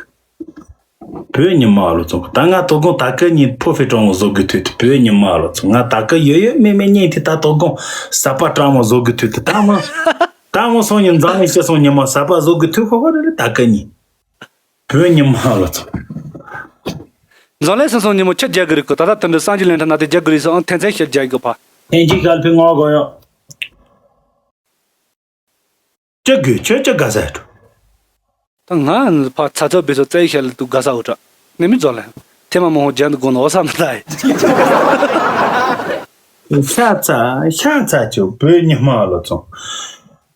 བོད་ཉི་མ་ལོ་ཚོ། ད་ང་དོ་དགོང་ད་ག་ཉིན་ཕོ་ཕེ་ཀྲང་མོ་བཟོ་དགོས་དུས་དེ། བོད་ཉི་མ་ལོ་ཚོ། ང་ད་ག་ཡོད་ཡོད་མེད་མེད་ཉིན་དེ་ད་དོ་དགོང་ས་པ་ཀྲང་མོ་བཟོ་དགོས་དུས་དེ། ད་མོ་ཀྲང་མོ་སོང་ཉིན་འཛམ་གླིང་སྤྱི་སོང་ཉི་མ་ས་པ་བཟོ་དགོས་དུས་ཁོ་ཁོ་རེ་རེ་ད་ག་ཉིན། བོད་ཉི་མ་ལོ་ཚོ། འཛམ་གླིང་སྤྱི་སོང་ཉི་མ་ཁྱི་རྒྱག་གི་རེད་གོ། ད་ལྟ་དུ་འདྲ་གསར་འགྱུར་ལེན་ཐབས་ན་དེ་རྒྱག་གི་རེད་སོང་། ཨང་ཐེན་ཚན་ཤར་རྒྱག་གི་ཕ། ཐེན་ཅིག་ཤར་ཕི་ངོ་གོ་ཡོ། ཅི་དགོས་ཁྱོད་ཅི་དགའ་ས་ཡོད། ད་ང་ཕ་ཚ་ཚ་བེ་སོ་བཙལ་ཤར་ལ་དུ་དགའ་ས་འོ་དྲ། ནི་མི་ཛོ་ལན། ཐེ་མ་མ་ཧོ་རྒྱན་དུ་དགོ་ནོ་ས་མི་ལ་ཡི། ཤ་ཚ་ཤ་ཚ་ཆུ་བོད་ཉི་མ་ལོ་ཚོ།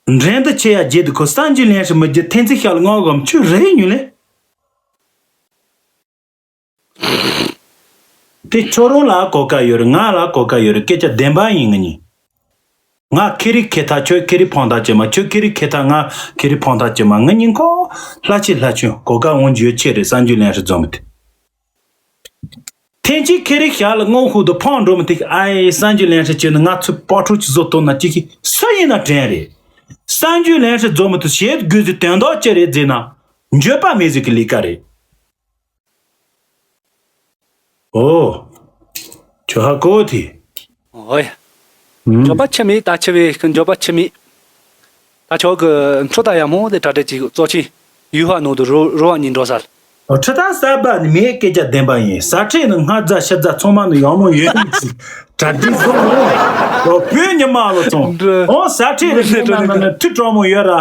འགྲན་དུ་ཆེ་ཡ་རྗེད་དུ་ཁོ་སངས་རྒྱས་ལན་ཧྲི་མི་རྒྱུ་ཐེན་ཚིག་ཤར་ལ་ངོ་གོམ་ཆུ་རེ་ཉུ་ལེ། དེ་ཁྱོད་རང་ལ་གོ་སྐབས་ཡོད་རེད། ང་ལ་གོ་སྐབས་ཡོད་རེད། སྐད་ཆ་བདེན་པ་ཡིན་ང་གཉིས། ང་ཁེ་རི་ཁེ་ཐག་ཁྱོད་ཁེ་རི་ཕོང་ཐག་ཅེ་མ། ཁྱོད་ཁེ་རི་ཁེ་ཐག་ང་ཁེ་རི་ཕོང་ཐག་ཅེ་མ། ང་གཉིས་ཁོ་ལྷ་ཆེ་ལྷ་ཆུང་གོ་སྐབས་འོང་རྒྱུ་ཡོད་ཆེ་རེད། སངས་རྒྱས་ལན་ཧྲི་རྫོང་མི་དེ། ཐེན་ཅིག་ཁེ་རི་ཤར་ལ་སྔོན་ཤུགས་དུ་ཕོང་འགྲོ་མི་དེ། ཨའི་སངས་རྒྱས་ལན་ཧྲི་ཁྱོད་ནི་ང་ཚོའི་པོ་ཁྲུ་ཅི་བཟོ་ཐུབ་ན་ཅི་ཁི་སུ་ཡིན་ན་དྲན་རེད། སངས་རྒྱས་ལན་ཧྲི་རྫོང་མི་དུ་བྱེད་དགོས་ཚུལ་དོན་དག་ཅི་རེད་ཟེར་ན། འགྱོད་པ་མེད་ཟིག་གི་ལས་ཀ་རེད། ཨོ། ཁྱོད་ཧ་གོ་ཐི། ཨོ་ཡ། ཨུམ། འགྱོད་པ་ཆི་མེད་ད་ཆི་བས་ཀི་འགྱོད་པ་ཆི་མེད། ད་ཆོག་གི་འཕྲོ་ད་ཡ་མོ་དེ་གྲ་སྒྲིག་ཅིག་གཙོ་ཆེ། ཡུལ་ཧ་ནོ་དུ་རོ་རོ་བ་གཉིས་འགྲོ་སར། ཨོ་ཁྲི་ད་ས་བ་ནི་མེད་སྐད་ཆ་བདེན་པ་ཡིན། ས་ཁྲེ་ནི་སྔ་རྫ་ཤི་རྫ་ཚང་མ་ནི་ཡང་མོ་ཡོད་ནི་ཅིག་གྲ་སྒྲིག་བཟོ་མོ། ཨོ་བོད་ཉི་མ་ལོ་ཚོང་། འདྲ། ཨོ་ས་ཁྲེ་རི་ཁྲེ་ན་ན་ན་ཐུ་གྲོགས་མོ་ཡོད་ར།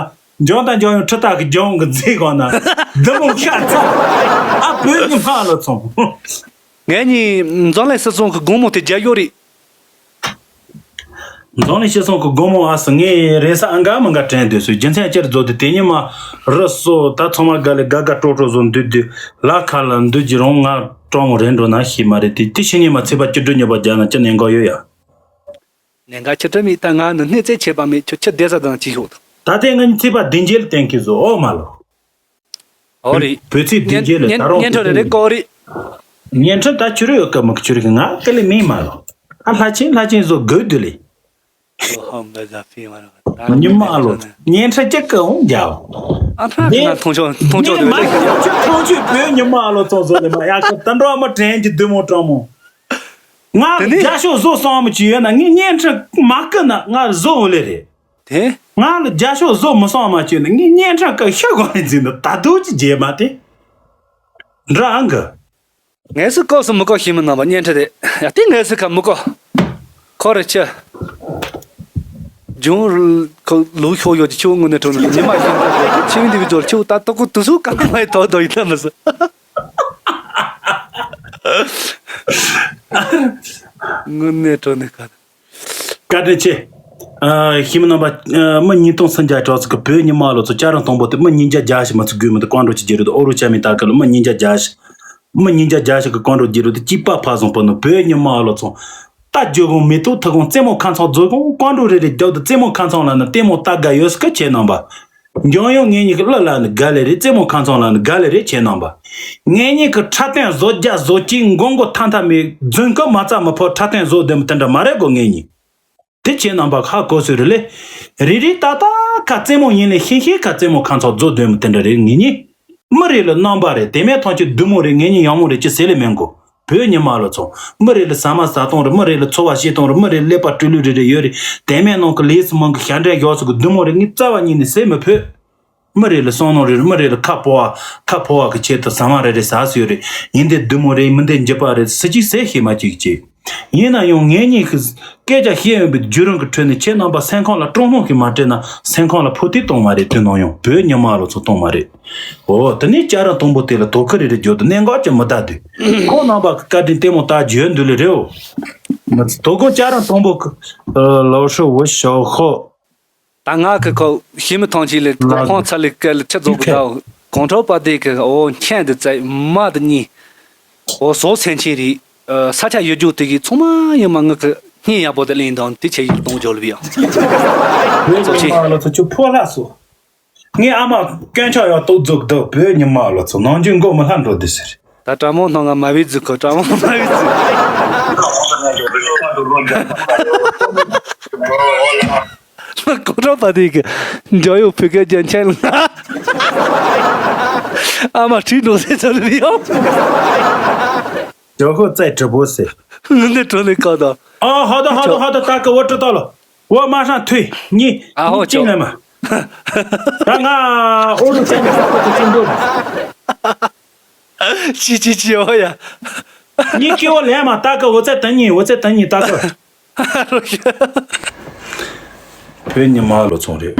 འཇང་དང་འཇང་ཡང་ཁྲི་ཐག་གི་འཇང་གི་མཛེས་གང་ན། འདི་མོ་ཤ་ཚ། ཨ་བོད་ཉི་མ་ལོ་ཚོང་། ངས་ནི་འཛམ་གླིང་སྤྱི་སོང་གི་དགོང་མོ་དེ་རྒྱ་ཡོད་རེད། འཛམ་གླིང་སྤྱི་སོང་གི་དགོང་མོ་ཨ་སི་ངས་རེས་གཟའ་ཨ་འགའ་མི་འགའ་དྲན་འདོད་སོ་རྒྱུ་མཚན་ཅིར་བཟོ་དེ་དེ་ཉི་མ་རི་སོ་ད་ཚང་མ་དགའ་ལས་དགའ་དགའ་སྤྲོ་སྤྲོ་བཟོ་འདུག་འདུག་ལ་ཁ་ལ་འདུག་ཀྱི་རུང་ང་གྲོགས་མོ་རེད་འགྲོ་ན་ཤེས་མ་རེད། དེ་དེ་ཕྱི་ཉི་མ་ཚེས་པ་བཅུ་དྲུག་ཉི་པ་རྒྱ་ན་ཅི་ནས་འགོ་ཡོད་ཡ། ནས་འགའ་ཁྱི་ཁྲི་མིག་ད་ང་ནི་སྣེ་རྩེ་ཆད་པ་མེད། ཁྱོད་ཁྱི་བསྡད་ས་དང་ཅི་ཤོག་དང་། ད་ལྟའི་ང་གཉིས་ཚེས་པ་བདུན་རྗེས་ལ་གཏན་འཁེལ་བཟོ་ཨོ་མ་ལོ། ཨོ་རེད། བོད་ཚེས་བདུན་རྗེས་ལ་ད་རུང་བོད་ཚེས་བདུན་རྗེས། བརྙན་འཕྲིན་རེ་རེ་བཀོད་རེད། བརྙན་འཕྲིན་ད་ཁྱོད་རེ་ཡོད་སྐབས་མི་ཁྱོད་རེ་ང་དཀའ་ལས་མིན་མ་ལོ། ཨ་ལྷ་ཆེན་ལྷ་ཆེན་བཟོ་དགོས་དུ་ལེ། ཨོ་ཧོ་མེ་ཟ་ཕི་མ་ར། ཉི་མ་ལོ། བརྙན་འཕྲིན་གཅིག་གི་འོང་རྒྱའོ། ཨ་ཕ་ང་མཐོང་ཆོག་མཐོང་ཆོག་དེ་མ་བས། མཐོང་ཆོག་མཐོང་ཆོག་བོད་ཉི་མ་ལོ་ཚོ་བཟོ་ལེ་མ་ཡག་གི་ད་འགྲོ་མ་དྲན་གྱི་བདུད་མོ་དྲང་མོ། ང་དེ་ནས་རྒྱ་ཤོག་བཟོ་སོང་མི་ཅི་ཡོད་ན་ངས་བརྙན་འཕྲིན་མ་བསྐུར་ན་ང་བཟོ་འོ་ལེ་རེད། དེ། ང་ལ་རྒྱ་ཤོག་བཟོ་མི་སོང་མ་ཅི་ཡོད་ན་ངས་བརྙན་འཕྲིན་བཀག་ཤོག་གོ་ནས་འཛིན་ནི་ད་དུང་ཅི་བརྗེད་མ་དེ། འདྲ་ཨང་གི། ངས་སུ་བཀག་སུ་མི་བཀག་ཤེས་མི་རྣམ་པ་བརྙན་འཕྲིན་དེ་ཡ་དེ་ངས་སུ་ཁ་མི་བཀག་ཁོ་རེ་ཆེ། ཇུང་ཁོ་ལུག་ཤོག་ཡོད་ཀྱི་ཆུ་བོ་དངོས་གནས་དྲོ་ནས་ཉི་མ་ཞིག་འགྲོ་དགོས་ཆེ་བའི་འདི་བི་ཇོར་ཆུ་བོ་ད་ལྟ་ཁོ་དུ་སུ་གང་མ་ཡི་དོ་དོ་ཡི་ད་མི་སྲིད། དངོས་གནས་དྲོ་ནས་ག་བཀའ་དྲིན་ཆེ། ཨ་ཤི་མི་རྣམ་པ། ཨ་མི་ཉིས་སྟོང་སུམ་བརྒྱ་གྲངས་ཚོ་གི་བོད་ཉི་མ་ལོ་ཚོ་བཅའ་རིམ་དང་པོ་དེ་མི་ཉིས་བརྒྱ་བརྒྱ་ཞིག་མ་ཚུགས་དགོས་མི་དེ་བཀའ་འགྲོ་ཅི་བརྒྱུད་རེད། ཨོ་རོ་ཅ་མི་ད་ག་ལ་མི་ཉིས་བརྒྱ་བརྒྱ་ཞིག་མི་ཉིས་བརྒྱ་བརྒྱ་ཞིག་གི་བཀའ་འགྲོ་བརྒྱུད་རེད། དེ་གཅིག་པ་ཕ་བཟང་པོ་ནི་བོད་ཉི་མ་ལོ་ཚོ་ད་རྒྱུ་གང་མེ་ཏོག་ཐུག་གང་རྩེད་མོ་ཁ་ཚང་རྫོགས་གང་བཀའ་འགྲོ་རེ་རེ་རྒྱབ་དུ་རྩེད་མོ་ཁ་ཚང་ལ་ནི་ལྟད་མོ་ལྟ་དགའ་ཡོད་སྐད་ཆེ་རྣམ་པ། འཇོན་ཡོང་ངེད་གཉིས་ཀྱི་བློ་ལ་ནི་དགའ་ལེ་རེད། རྩེད་མོ་ཁང་ཚང་ལ་ནི་དགའ་ལེ་རེད་ཁྱེད་རྣམ་པ། ངེད་གཉིས་ཀྱི་འཁྲབ་སྟོན་བཟོ་རྒྱ་བཟོ་གཅིག་མགོ་མགོ་ཐང་ཐང་མེད་རྫུན་ཀ་མ་རྩ་མི་ཕོ་འཁྲབ་སྟོན་བཟོ་བདེ་མོ་དེ་འདྲ་མ་རེད་གོ་ངེད་གཉིས། དེ་ཁྱེད་རྣམ་པ་ཧ་གོ་སོད་རེད་ལེ། རེ་རེ་ཏག་ཏག་ཁ་རྩེད་མོ་ཡིན་ལེ་ཤེས་ཤེས་ཁ་རྩེད་མོ་ཁང་ཚང་བཟོ་བདེ་མོ་དེ་འདྲ་རེད་ངེད་གཉིས། མི་རེ་ལ་རྣམ་པ་རེ་དེ་མེད་ཐང་ཆད་བདུད་མོ་རེ་ངེད་གཉིས་ཡང་མོ་རེ་ཅི་ཟེར་ལེ་མེད་གོ། བོད་ཉི་མ་ལོ་ཚོ། མི་རེ་ལ་ཟ་མ་ཟ་སྟངས་རེད། མི་རེ་ལ་འཚོ་བ་སྐྱེལ་སྟངས་རེད། མི་རེ་ཀླད་པ་སྤྲུལ་ལུགས་རེ་རེ་ཡོད་རེད། དེ་མེད་ནང་གི་ལས་སུ་མང་གི་ཞབས་འདྲེན་ཡོག་སུ་གི་བདུད་མོ་རེ་ངས་རྩ་བ་ཉིད་ནས་ཟེར་མི་ཕོད། མི་རེ་ལ་བསམ་མནོ་རེ་རེད། མི་རེ་ལ་ཁ་ཕོ་བ་ཁ་ཕོ་བ་གི་ཆེད་དུ་ཟ་མ་རེ་རེ་ཟ་སུ་ཡོད་རེད། ཡིན་དེ་བདུད་མོ་རེད་མིན་དེ་འཇིབ་པ་རེད་སུ་གཅིག་ཟེར་ཤེས་མ་གཅིག་གཅིག་ཡིན་ན་ཡང་ངེད་གཉིས་ཀྱི་སྐད་ཆ་བཤད་ཡོང་པའི་བརྒྱུད་རིམ་གྱི་ཁྲོད་ནས་ཁྱེད་རྣམ་པ་སེམས་ཁམས་ལ་སྤྲོ་སྣང་ཞིག་མ་སྤྲད་ན་སེམས་ཁམས་ལ་ཕོག་ཐུག་གཏོང་མ་རེད། དུས་ནམ་ཡང་བོད་ཉི་མ་ལོ་ཚོ་གཏོང་མ་རེད། འོ་དེ་ནས་བཅའ་ར་དང་པོ་དེ་ལ་དོ་ཁུར་རེ་རེ་རྒྱོབ་དུ་གནད་འགག་ཅིག་མི་ལྟ་དུས་ཁོང་རྣམ་པ་གི་བཀའ་དྲིན་ལྟད་མོ་ལྟ་རྒྱུ་འདུག་ལེ་རེའོ། མི་ཚེ་དོ་དགོང་བཅའ་ར་དང་པོ་གི་ལོ་ཧྲི་བུ་ཞོ་ཧོ། ད་ང་གི་ཁོ་ཤི་མི་ཐང་ཆེ་ལེ་ལགས། གོ་ཁོང་ཚ་ལེ་ཀ་ལེ་ཁྱི་རྫོགས་གི་ད་གོང་ཁྲོ་པ་དེ་གི་འོ་མཁྱེན་དུ་བཙལ་མ་དུ་གཉིས། འོ་བཟོ་སེམས་ཆེན་རེད། ས་ཆ་ཡོད་རྒྱུ་དེ་གི་ཚང་མ་ཡོད་མ་ངི་གི་སྙིང་ཡག་པོ་དེ་ལེན་དང་དེ་ཆེ་ཡིག་གཏོང་འཇོག་ལུགས་ཡང་། བོད་ཀྱི་མ་ལོ་ཚོ་ཁྱོད་ཕོ་ལྷ་སོ། ངའི་ཨ་མ་དཀོན་མཆོག་ཡང་གཏོགས་རྫོགས་འདུག་བོད་ཉི་མ་ལོ་ཚོ་ནང་རྒྱུན་མགོ་མི་ལྷ་འགྲོ་དུས་ཟེར། ད་དྲ་མོ་སྣང་ང་མ་བི་རྫུ་ཁོ་དྲ་མོ་མ་བི་རྫུ། ལ་གོ་ཁྲོ་པ་དེ་གི་འཇོ་ཡོ་ཕི་གེ་རྒྱན་ཆེན་ལ། ཨ་མ་ཁྲིད་འགྲོ་ཟེར་ཚར་ལ་ཡང་། 酒后再直播ཟེར། 我那桌里搞的。 ཨ་ཧ་ད་ཧ་ད་ཧ་ད། 大哥，我知道了。 我马上退，你，啊，你进来嘛。 ད་ང་ཨོ་རུ་ཅན་གྱི་ས་ཁུལ་དུ་ཕྱིན་འགྲོ། 去去去，我呀。 你给我来嘛，大哥，我在等你，我在等你，大哥。 བོད་ཉི་མ་ལོ་ཚོང་རེད།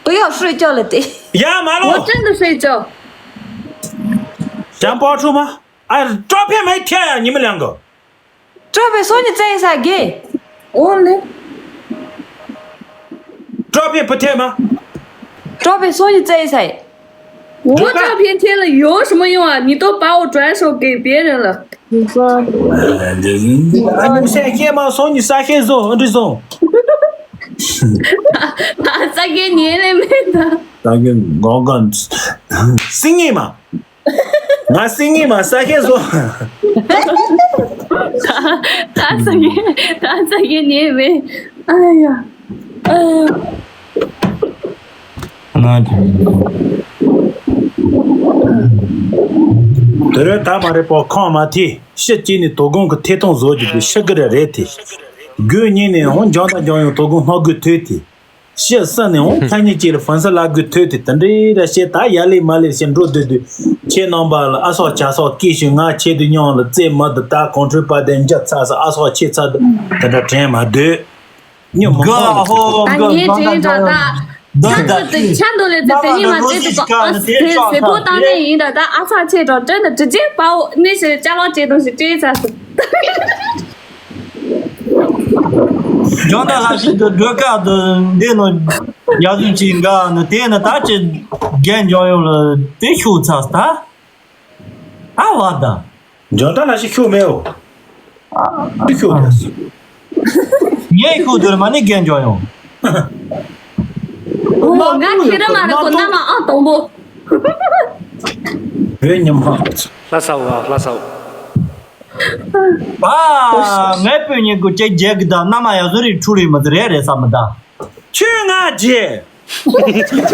不要睡觉了得。 ཡ་མ་ལོ། 我真的睡觉。 想报仇吗？哎，照片没贴呀，你们两个。 照片送你这一下给。 ཨོ་ལེ། 照片不贴吗？ 照片送你这一下。 我照片贴了有什么用啊？你都把我转手给别人了。 你说。 哎，你晒黑吗？送你晒黑走，这种。 ད་ས་ཁའི་ཉེ་ལེ་མེད་ད། ད་གི་ངོ་ག་སིང་ངེ་མ། ང་སིང་ངེ་མ་ས་ཁའི་བཟོ། ད་ད་ས་ཁའི་ད་ས་ཁའི་ཉེ་མེད། ཨ་ཡ། ཨ་ཡ། དེ་རིང་ད་མ་རེད་པོ་ཁོང་མ་ཐི་ཕྱི་སྐྱིད་ནས་དོ་དགོང་གི་ཐེ་ཐོང་བཟོ་རྒྱུ་དེ་ཤི་གི་རེད་རེད་དེ། དགོས་ཉིན་ནས་འོང་འཇང་དང་འཇང་ཡོང་དོ་དགོང་སྣ་དགོས་ཐོས་དེ། ཤི་ས་ནས་འོང་ཁ་ཉིན་གཅིག་ལ་ཧྥན་ས་ལ་དགོས་ཐོས་དེ་དེ་འདྲའི་ར་བཤད་ད་ཡ་ལེ་མ་ལེ་ཞེས་འགྲོ་སྡོད་དུས། ཁྱེད་རྣམ་པ་ལ་ཨ་སོགས་བྱ་སོགས་སྐྱེས་ཤིང་ང་ཆེད་དུ་མཉམ་ལ་རྩེད་མ་དུ་ད་གོང་འཕྲོས་པ་དེ་འཇག་ཚ་ས་ཨ་སོགས་ཆེ་ཚ་དུ་དེ་འདྲ་དྲན་མ་སྡོད། སྙོ་མོ་ག་མང་ལ་ཧོ་ད་ངའི་དྲན་འདྲ་ད། འདི་ཆ་འདི་འདི་ཆ་འདི་ལས་དེ་དེ་ཉིན་མ་བརྩེ་དུ་ཨ་སེ་སེ་ཕོ་བཏང་ནས་ཡིན་ད་ད་ཨ་ཚ་ཆེ་དྲག་དྲན་ད་དྲི་རྗེས་པའོ་གནས་ཤེས་ཅ་ལག་ཅེས་དང་ཞིག་སྤྲད་ཚ་སུ། ཇོན་ད་ལ་ཤི་དུ་སྒྲོལ་དཀར་དུ་འདི་ནོ་ཡ་ཟུན་ཅིག་འགའ་ནི་དེ་ནི་ད་ཅི་རྒན་འཇོག་ཡོང་ལ་དེ་ཤུགས་ཚ་ད། ཨ་བ་ད། འཇོན་ད་ལ་ཤི་ཤུགས་མེད་འོ། ཤི་ཤུགས་མེད་སུ། ངས་ཤུགས་དུར་མ་ནི་རྒན་འཇོག་ཡོང་། ཨོ་ང་ཁྱེད་རང་མ་རེད་གོ་ན་མ་ཨང་དང་པོ། བོད་ཉི་མ། ལྷ་ས་བ་ལྷ་ས་བ། ཨ། ངའི་བུ་ཉིད་ཀྱི་ཅེ་རྒྱལ་གི་དང་མནའ་མ་ཡག་བཟོ་རིགས་འཁྲུག་རེད་མི་ཚེ་རེད་རེད་བསམ་མི་ད། ཁྱོད་ང་རྗེ། ཁྱོད་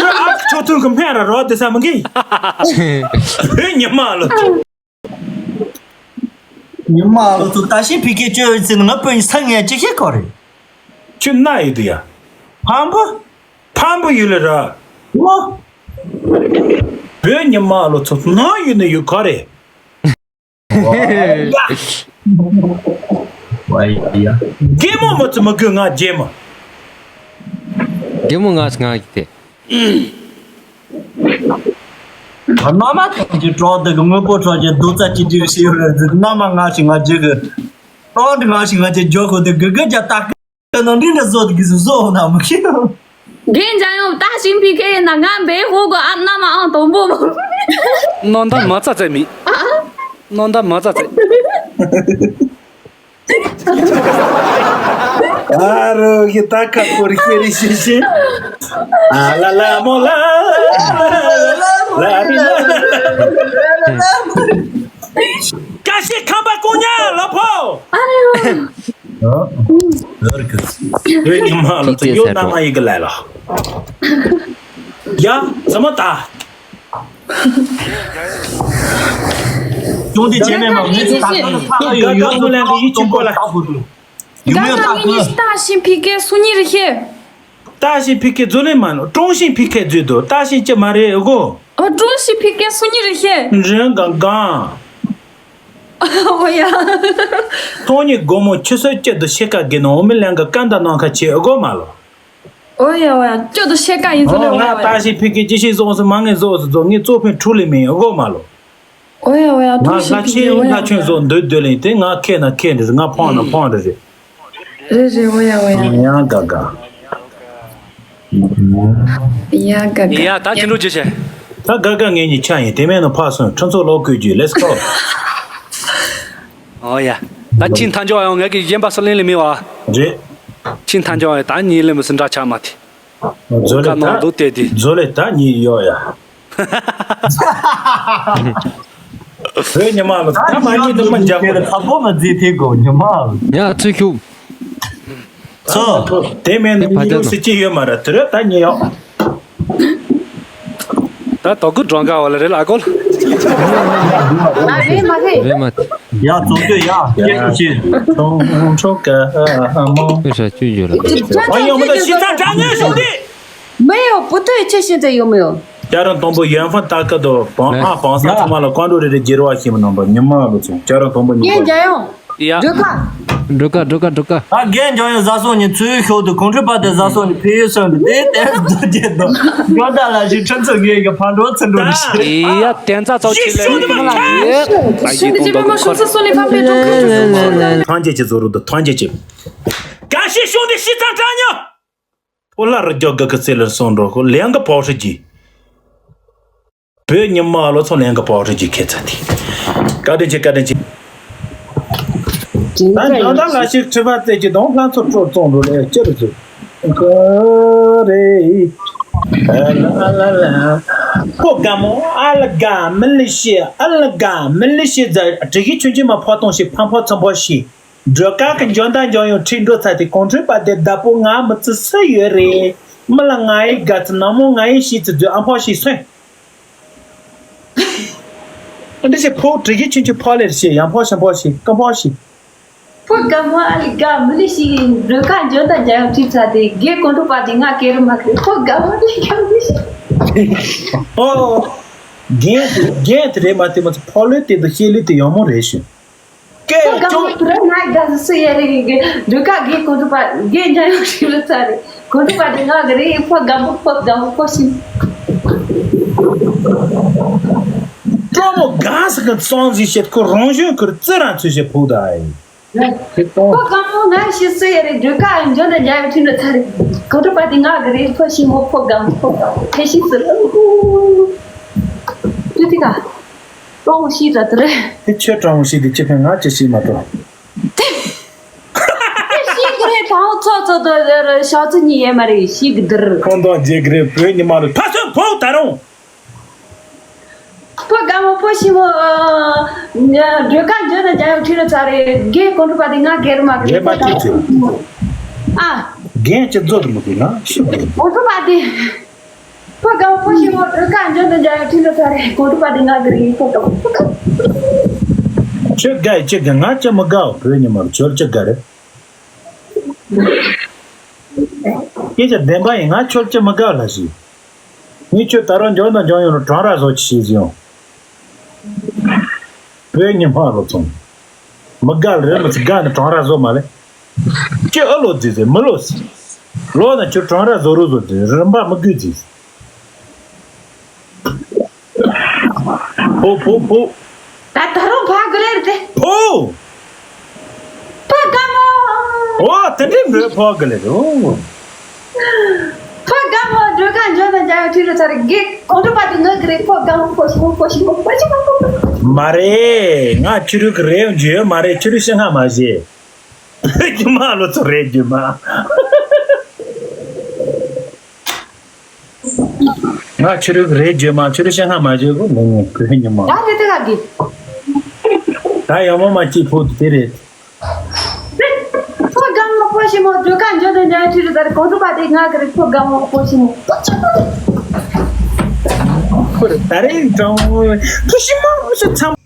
ཨ་ཁུ་ཆོ་ཐུང་གི་སྨན་ར་རོ་དེ་ས་མི་གི། བོད་ཉི་མ་ལོ། ཉི་མ་ལོ་ཚོ་ད་ཤི་ཕི་ཀེ་ཅོ་ཡོད་ཚེ་ང་བུ་ཉིད་ས་ངས་ཅི་ཤེས་གོ་རེད། ཁྱོད་ན་ཡོད་དུ་ཡ། ཕམ་པོ། ཕམ་པོ་ཡོད་ལེ་ར། ཨོ། བོད་ཉི་མ་ལོ་ཚོ་ནང་ཡོད་ནི་ཡོད་ག་རེད། ཝའི་ཡ། རྒན་མོ་མ་ཚོ་མི་དགོས་ང་རྒྱལ་མ། རྒན་མོ་ང་ང་གི་དེ། མནའ་མ་ཐམས་ཅད་གྲོགས་དེ་གི་དངོས་པོ་གྲོགས་ཀྱི་རྡོག་རྩ་གཅིག་སྒྲིལ་ཞིག་ཡོད་རེད། མནའ་མ་ང་ཞིག་ང་རྒྱལ་གི། གྲོགས་འདི་ང་ཞིག་ང་རྒྱལ་འཇོག་གོ་དེ་གི་གི་རྒྱ་ལྟ། ནང་འདྲེན་འདྲ་བཟོ་དགོས་སུ་བཟོ་འོང་ན་མི་ཤེས། རྒན་འཇམ་དབྱངས་ད་ཤིང་ཕི་ཁེ་ཡིན་ན་ང་འབའི་ཧོ་གོ་ཨ་མནའ་མ་ཨང་དང་པོ་མོ། ནང་ད་མ་ཙ་ཙེ་མི། ནང་ད་མ་ཙ་ཙེ། ཨ་རོ་གི་ད་ཁ་ཀོར་ཁེ་རི་ཤི་ཤི། ཨ་ལ་ལ་མོ་ལ། ལ་རི་ལ། ཀ་ཤི་ཁམས་པ་ཀོ་ཉ་ལ་ཕོ། ཨ་རེ། ལར་གི། བོད་ཉི་མ་ལ་ཚོ་ཡོད་ན་མ་ཡི་གི་ལ་ལ། ཡ། ས་མ་ད། ཅུང་དེ་ཅེ་མེ་མ་མི་ཚོ་ད་ད་ད་ཡོད་ཡོད་ད་ད་ལ་ཡི་ཅི་གོ་ལ། ཡུམ་ཡོད་ད་གོ། ད་ཤིང་ཕི་ཀེ་སུ་ཉི་རི་ཤེ། ད་ཤིང་ཕི་ཀེ་ཛུ་ལེ་མ་ནོ། ཀྲོང་ཤིང་ཕི་ཀེ་ཛུ་དོ། ད་ཤིང་ཅི་མ་རེད་གོ། ཨོ་ཀྲོང་ཤིང་ཕི་ཀེ་སུ་ཉི་རི་ཤེ། རེན་གང་གང་། ཨོ་ཡ། ཐོང་ཉི་སྒོ་མོ་ཆུ་སོད་སྐྱིད་དུ་ཤེ་ཀ་གེ་ནོ་འོ་མི་ལན་ག་ཀན་ད་ནང་ཁ་ཆེ་གོ་མ་ལོ། ཨོ་ཡ་ཨོ་ཡ། སྐྱོ་དུ་ཤེ་ཀ་ཡིན་ཟོ་ལེ། ཨོ་ང་ད་ཤིང་ཕི་ཀེ་ཅི་ཤིག་བཟོ་སུ་མ་ངེ་བཟོ་སུ་བཟོ་ངེ་གཙོ་ཕན་འཁྲུ་ལེ་མེ་གོ་མ་ལོ། ཨོ་ཡ་ཨོ་ཡ། ང་ཀྲུང་ཤིང་ལྷ་ཕི་ཆེན་ཨོ་ཡ། ལྷ་ཆོན་བཟོ་འདོད་འདོད་ལེན་དེ་ང་ཁེ་ན་ཁེ་འདྲི་རེད། ང་ཕོང་ན་ཕོང་འདྲི་རེད། རེད་རེད། ཨོ་ཡ་ཨོ་ཡ། ཡང་དགའ་དགའ། ཡ་དགའ་དགའ། ཡ་ད་ཁྱེད་འགྲོ་ཅི་བྱེད། ད་དགའ་དགའ་ངེད་གཉིས་ཆ་ཡིན་དེ་མེད་ན་ཕ་སོན་ཁྲི་ཚོ་ལོག་བཀོད་རྒྱུ། Let's go། ཨོ་ཡ། ད་ཁྱིམ་ཐང་ཅོག་ཡང་ངེད་ཀྱི་གཞན་པ་སུ་ལེན་ལེ་མི་བ། རེད། ཁྱིམ་ཐང་ཅོག་ཡང་ད་གཉིས་ལེ་མི་སུ་འདྲ་ཆགས་མ་ཐི། ཛོ་ལེ་ཀ་ནང་ད་འདུག་བལྟས་ཏེ། ཛོ་ལེ་ད་གཉིས་ཡོད་ཡ། བོད་ཉི་མ་ལ་ད་མ་གཉིས་དུ་མ་འཇག་པོ། ཁ་པོ་མ་བརྫིས་ཐེ་གོ་ཉི་མ། ཡ་ཚུལ་ཁྱུག་ཚོ། དེ་མེད་ནི་ཕ་ཉི་ཡོ་སི་ཅི་ཡོད་མ་ར་དུ་ར་ད་ཉི་ཡོ། ད་དོ་ཀུ་གྲོང་ཁ་བ་ལ་རེད་ལ་ཨ་ཀོལ། ཨ་རེད་མ་རེད། རེད་མ། ཡ་ཚོང་སྐྱོད་ཡ་སྐྱེ་ཤུགས་ཆེ། ཚོང་ཁྲོ་ཀ་མོ། ཨེ་ཧྲ་ཅུ་ཡོད་ལ། ཨ་ཡོང་མི་ད་ཤི་ཚང་དྲ་ངན་ཤོག་དེ། 没有，不对，这现在有没有？ ལྕགས་རི་དང་པོ་ཡོན་ཧྥང་ཏཱ་ཀི་དང་བང་ཧ་བང་ས་ཚང་མ་ལ་བཀའ་འགྲོ་རེ་རེ་རྒྱལ་བ་ཞིག་མི་གནང་པ་ཉི་མ་ལོ་ཚོང་ལྕགས་རི་དང་པོ་ཉི་མ། རྒན་རྒྱལ་ཡོང་། ཡ། སྒྲོལ་དཀར། སྒྲོལ་དཀར་སྒྲོལ་དཀར་སྒྲོལ་དཀར། ད་རྒན་རྒྱལ་ཡོང་བཟའ་སོང་ཉིན་ཚུལ་ཤོག་ཏུ་གོང་ཁྲོས་པ་དེ་བཟའ་སོང་ཉིན་ཕེ་ཡོད་སོང་དུ་དེ་དེ་རྡོ་རྗེ་དོ་སྒོ་ད་ལ་ཞིག་ཁྲིམས་ཚོ་ངེད་ཀྱི་ཕར་འགྲོ་ཚུར་འགྲོ་ནི་ཞིག་ཡ་དེ་ཚ་ཚོགས་ཆེ་ལ་ཡིན་ལ་ཡོད། ཐང་ཅེ་ཅེ་བཟོ་རུ་དུ་ཐང་ཅེ་ཅེ། ག་ཤེད་ཤོང་དེ་ཤི་ཚང་དྲ་ཉོ། ཕོ་ལ་རི་རྒྱོ་གི་ཁི་ཚེ་ལ་སོང་འགྲོ་ཁོ་ལན་གི་པའོ་ཧྲི་གྱི། བོད་ཉི་མ་ལོ་ཚོང་ལན་གི་པའོ་ཧྲི་གྱི་ཁེ་ཚ་དི། བཀའ་དྲིན་ཆེ་བཀའ་དྲིན་ཆེ། ད་ཉོ་ད་ལ་ཞིག་ཁྲི་པ་རྩེ་གྱི་དང་ལྷ་ཚོ་ཁྲོ་བཙོང་འགྲོ་ལས་ཅི་རུ་ཚུ། ཀ་རེ། ཨ་ལ་ལ་ལ། ཁོ་དགའ་མོ་ཨ་ལ་དགའ་མི་ལི་ཤི་ཨ་ལ་དགའ་མི་ལི་ཤི་ཛ་དྲི་གི་ཆུན་ཆུན་མ་ཕོ་གཏོང་ཞིག་ཕམ་ཕོ་ཚོམ་པོ་ཞིག་སྒྲོལ་དཀར་གྱི་འཇོན་དང་འཇོན་ཡོང་ཁྲིད་འགྲོ་ཚར་ཏེ་གོང་ཁྲོས་པ་དེ་བདག་པོ་ང་མི་ཚེ་སུ་ཡོད་རེད། མི་ལ་ང་ཡི་དགའ་ཚི་ནག་མོ་ང་ཡི་ཤི་ཚི་རྫུས་ཨ་ཕོ་ཞིག་སོན། འདི་ཞེ་ཕོ་དྲི་གི་ཆུན་ཆུན་ཕོ་ལེར་ཞེ་ཡང་ཕོ་ཞིག་ཕོ་ཞིག་ཀ་ཕོ་ཞིག་ཕོ་དགའ་མོ་ཨ་ལི་དགའ་མི་ལི་ཞིག་སྒྲོལ་དཀར་འཇོན་དང་འཇོན་ཡོང་ཁྲིད་ཚར་ཏེ་རྒན་གོང་ཁྲོས་པ་དེ་ང་སྐད་རུ་མ་ཁེ་ཕོ་དགའ་མོ་ཨ་ལི་དགའ་མི་ལི་ཞིག་ཨོ། རྒན་དེ་རྒན་དེ་རེད་མ་དེ་མ་ཚོ་ཕོ་ལོས་དེ་དུ་ཤེས་ལི་དེ་ཡང་མོ་རེད་ཞུ། ཁོ་དགའ་མོ་ཁྱོད་དུ་ར་ང་དགའ་སུ་ཡ་རེ་གི་འདོད་ཁ་གི་གོ་དུ་པ་གི་འཇའ་ཡོད་ཞིག་ལ་ཚ་རེ་གོ་དུ་པ་དེ་ང་གི་རེ་ཕོ་དགའ་མོ་ཕོ་དགའ་མོ་ཕོ་ཞིག་ཀྲོ་མོ་དགའ་སུ་གི་སོང་ཟིག་བཤད་ཁོ་རང་བཞིན་ཁོར་ཙི་རང་ཚོས་བཤད་ཕོ་དགའ་ཡིན། ཁོ་དགའ་མོ་ང་ཞིག་སུ་ཡ་རེ་འདོད་ཁ་འཇོན་དུ་འཇའ་ཡོད་ཁྲིད་ལ་ཚ་རེ་གོ་དུ་པ་དེ་ང་གི་རེ་ཕོ་ཞིག་མོ་ཕོ་དགའ་མོ་ཕོ་དགའ་མོ་ཕེ་ཞིག་སུ་ར་ཏུ་ཏི་ཀ་ཀྲོང་ཤི་ར་ཏུ་རེ། དེ་ཁྱོད་ཀྲོང་ཤི་དེ་ཅི་ཕན་ང་ཅི་ཤི་མ་གཏོགས། དེ་ཤི་གི་རེད་ད་ཚོ་ཚོ་དོ་ཤ་ཚུ་གཉིས་ཡས་མ་རེད་ཤི་གི་དིར། ཁོང་དང་རྗེས་ཀྱི་རེད་བོད་ཉི་མ་ལ་ཕ་སོན་ཕོ་ད་རུང་། ཕོ་དགའ་མོ་ཕོ་ཤི་མོ། སྒྲོལ་དཀར་འཇོན་དང་འཇའ་ཡོད་ཁྲིད་ལ་ཚ་རེད་རྒན་གོང་དུ་པ་དེ་ང་རྒན་རུ་མ་རེད་ལས་མ་ཕོ་དགའ་ཁྱེད་ཚོས། མོ། ཨ། རྒན་ཅི་རྫོད་དུ་མི་དགོས་ན་ཤི་དགོས། གོང་དུ་པ་དེ། ཕོ་དགའ་མོ་ཕོ་ཤི་མོ་སྒྲོལ་དཀར་འཇོན་དང་འཇའ་ཡོད་ཁྲིད་ལ་ཚ་རེད་གོང་དུ་པ་དེ་ང་གི་རེད་ཕོ་དགའ་མོ་ཕོ་དགའ་མོ། ཁྱོད་དགའ་ཡི་ཁྱོད་དགའ་ང་ཅི་མི་དགའ་བོད་ཉི་མར་ཁྱོད་ཅི་དགའ་རེད། སྐད་ཆ་བདེན་པ་ཡིན་ང་ཁྱོད་ཅི་མི་དགའ་ལ་ཞིག་ངས་ཁྱོད་ད་རུང་འཇོན་དང་འཇོན་ཡོང་རུ་གྲང་ར་བཟོ་ཅི་ཞིག་ཟིན་ཡོང་། བོད་ཉི་མ་ལོ་ཚོང་། མི་དགའ་ལ་རེད་མི་ཚེ་དགའ་ནི་གྲང་ར་བཟོ་མ་ལེ། ཁྱོད་ཨ་ལོ་རྫི་ཟེ་མི་ལོ་ཟེ། ལོ་ན་ཁྱོད་གྲང་ར་བཟོ་རུ་བཟོ་རྫི་རིམ་པ་མི་དགོས་རྫི་ཟེ། ཕོ་ཕོ་ཕོ། ད་ད་རུང་ཕ་གི་ལེར་དེ། ཕོ། ཕ་དགའ་མོ། ཨོ་དེ་འདྲའི་མོའི་ཕོ་གི་ལེར་ཨོ། ཕ་དགའ་མོ་སྒྲོལ་དཀར་འཇོན་དང་འཇའ་ཡོད་ཁྲིད་ལ་ཚ་རེད་རྒན་གོང་དུ་པ་དེ་ངག་གི་རེད་ཕོ་དགའ་མོ་ཕོ་ཞི་མོ་ཕོ་ཞི་མོ་ཕོ་ཞི་མོ་ཕོ་ཞི་མོ། མ་རེད་ང་ཁྱོད་རུ་གི་རེད་འཇོན་མ་རེད་ཁྱོད་རུ་ཤི་ང་མ་བྱེད། རྒྱུ་མ་ལོ་ཚོ་རེད་རྒྱུ་མ། ང་ཁྱོད་རིག་རེད་བརྗོད་མ་ཁྱོད་རིག་ཤ་ང་མ་བརྗོད་གོ་ནི་ནི་བོད་ཉི་མ། ད་རེད་དེ་ལ་གི། ད་ཡང་མོ་མ་གཅིག་ཕུག་དེ་རེད། ཕོ་སྒང་མོ་ཕོ་ཞི་མོ་སྒྲོལ་དཀར་འཇོན་དང་འཇའ་ཡོད་ཁྲིད་ལ་ཚ་རེད་གོང་དུ་པ་དེ་ང་གི་རེད་ཕོ་སྒང་མོ་ཕོ་ཞི་མོ། ད་རེད་ཀྲང་ཕོ་ཞི་མོ་ཞིག་མཚམས།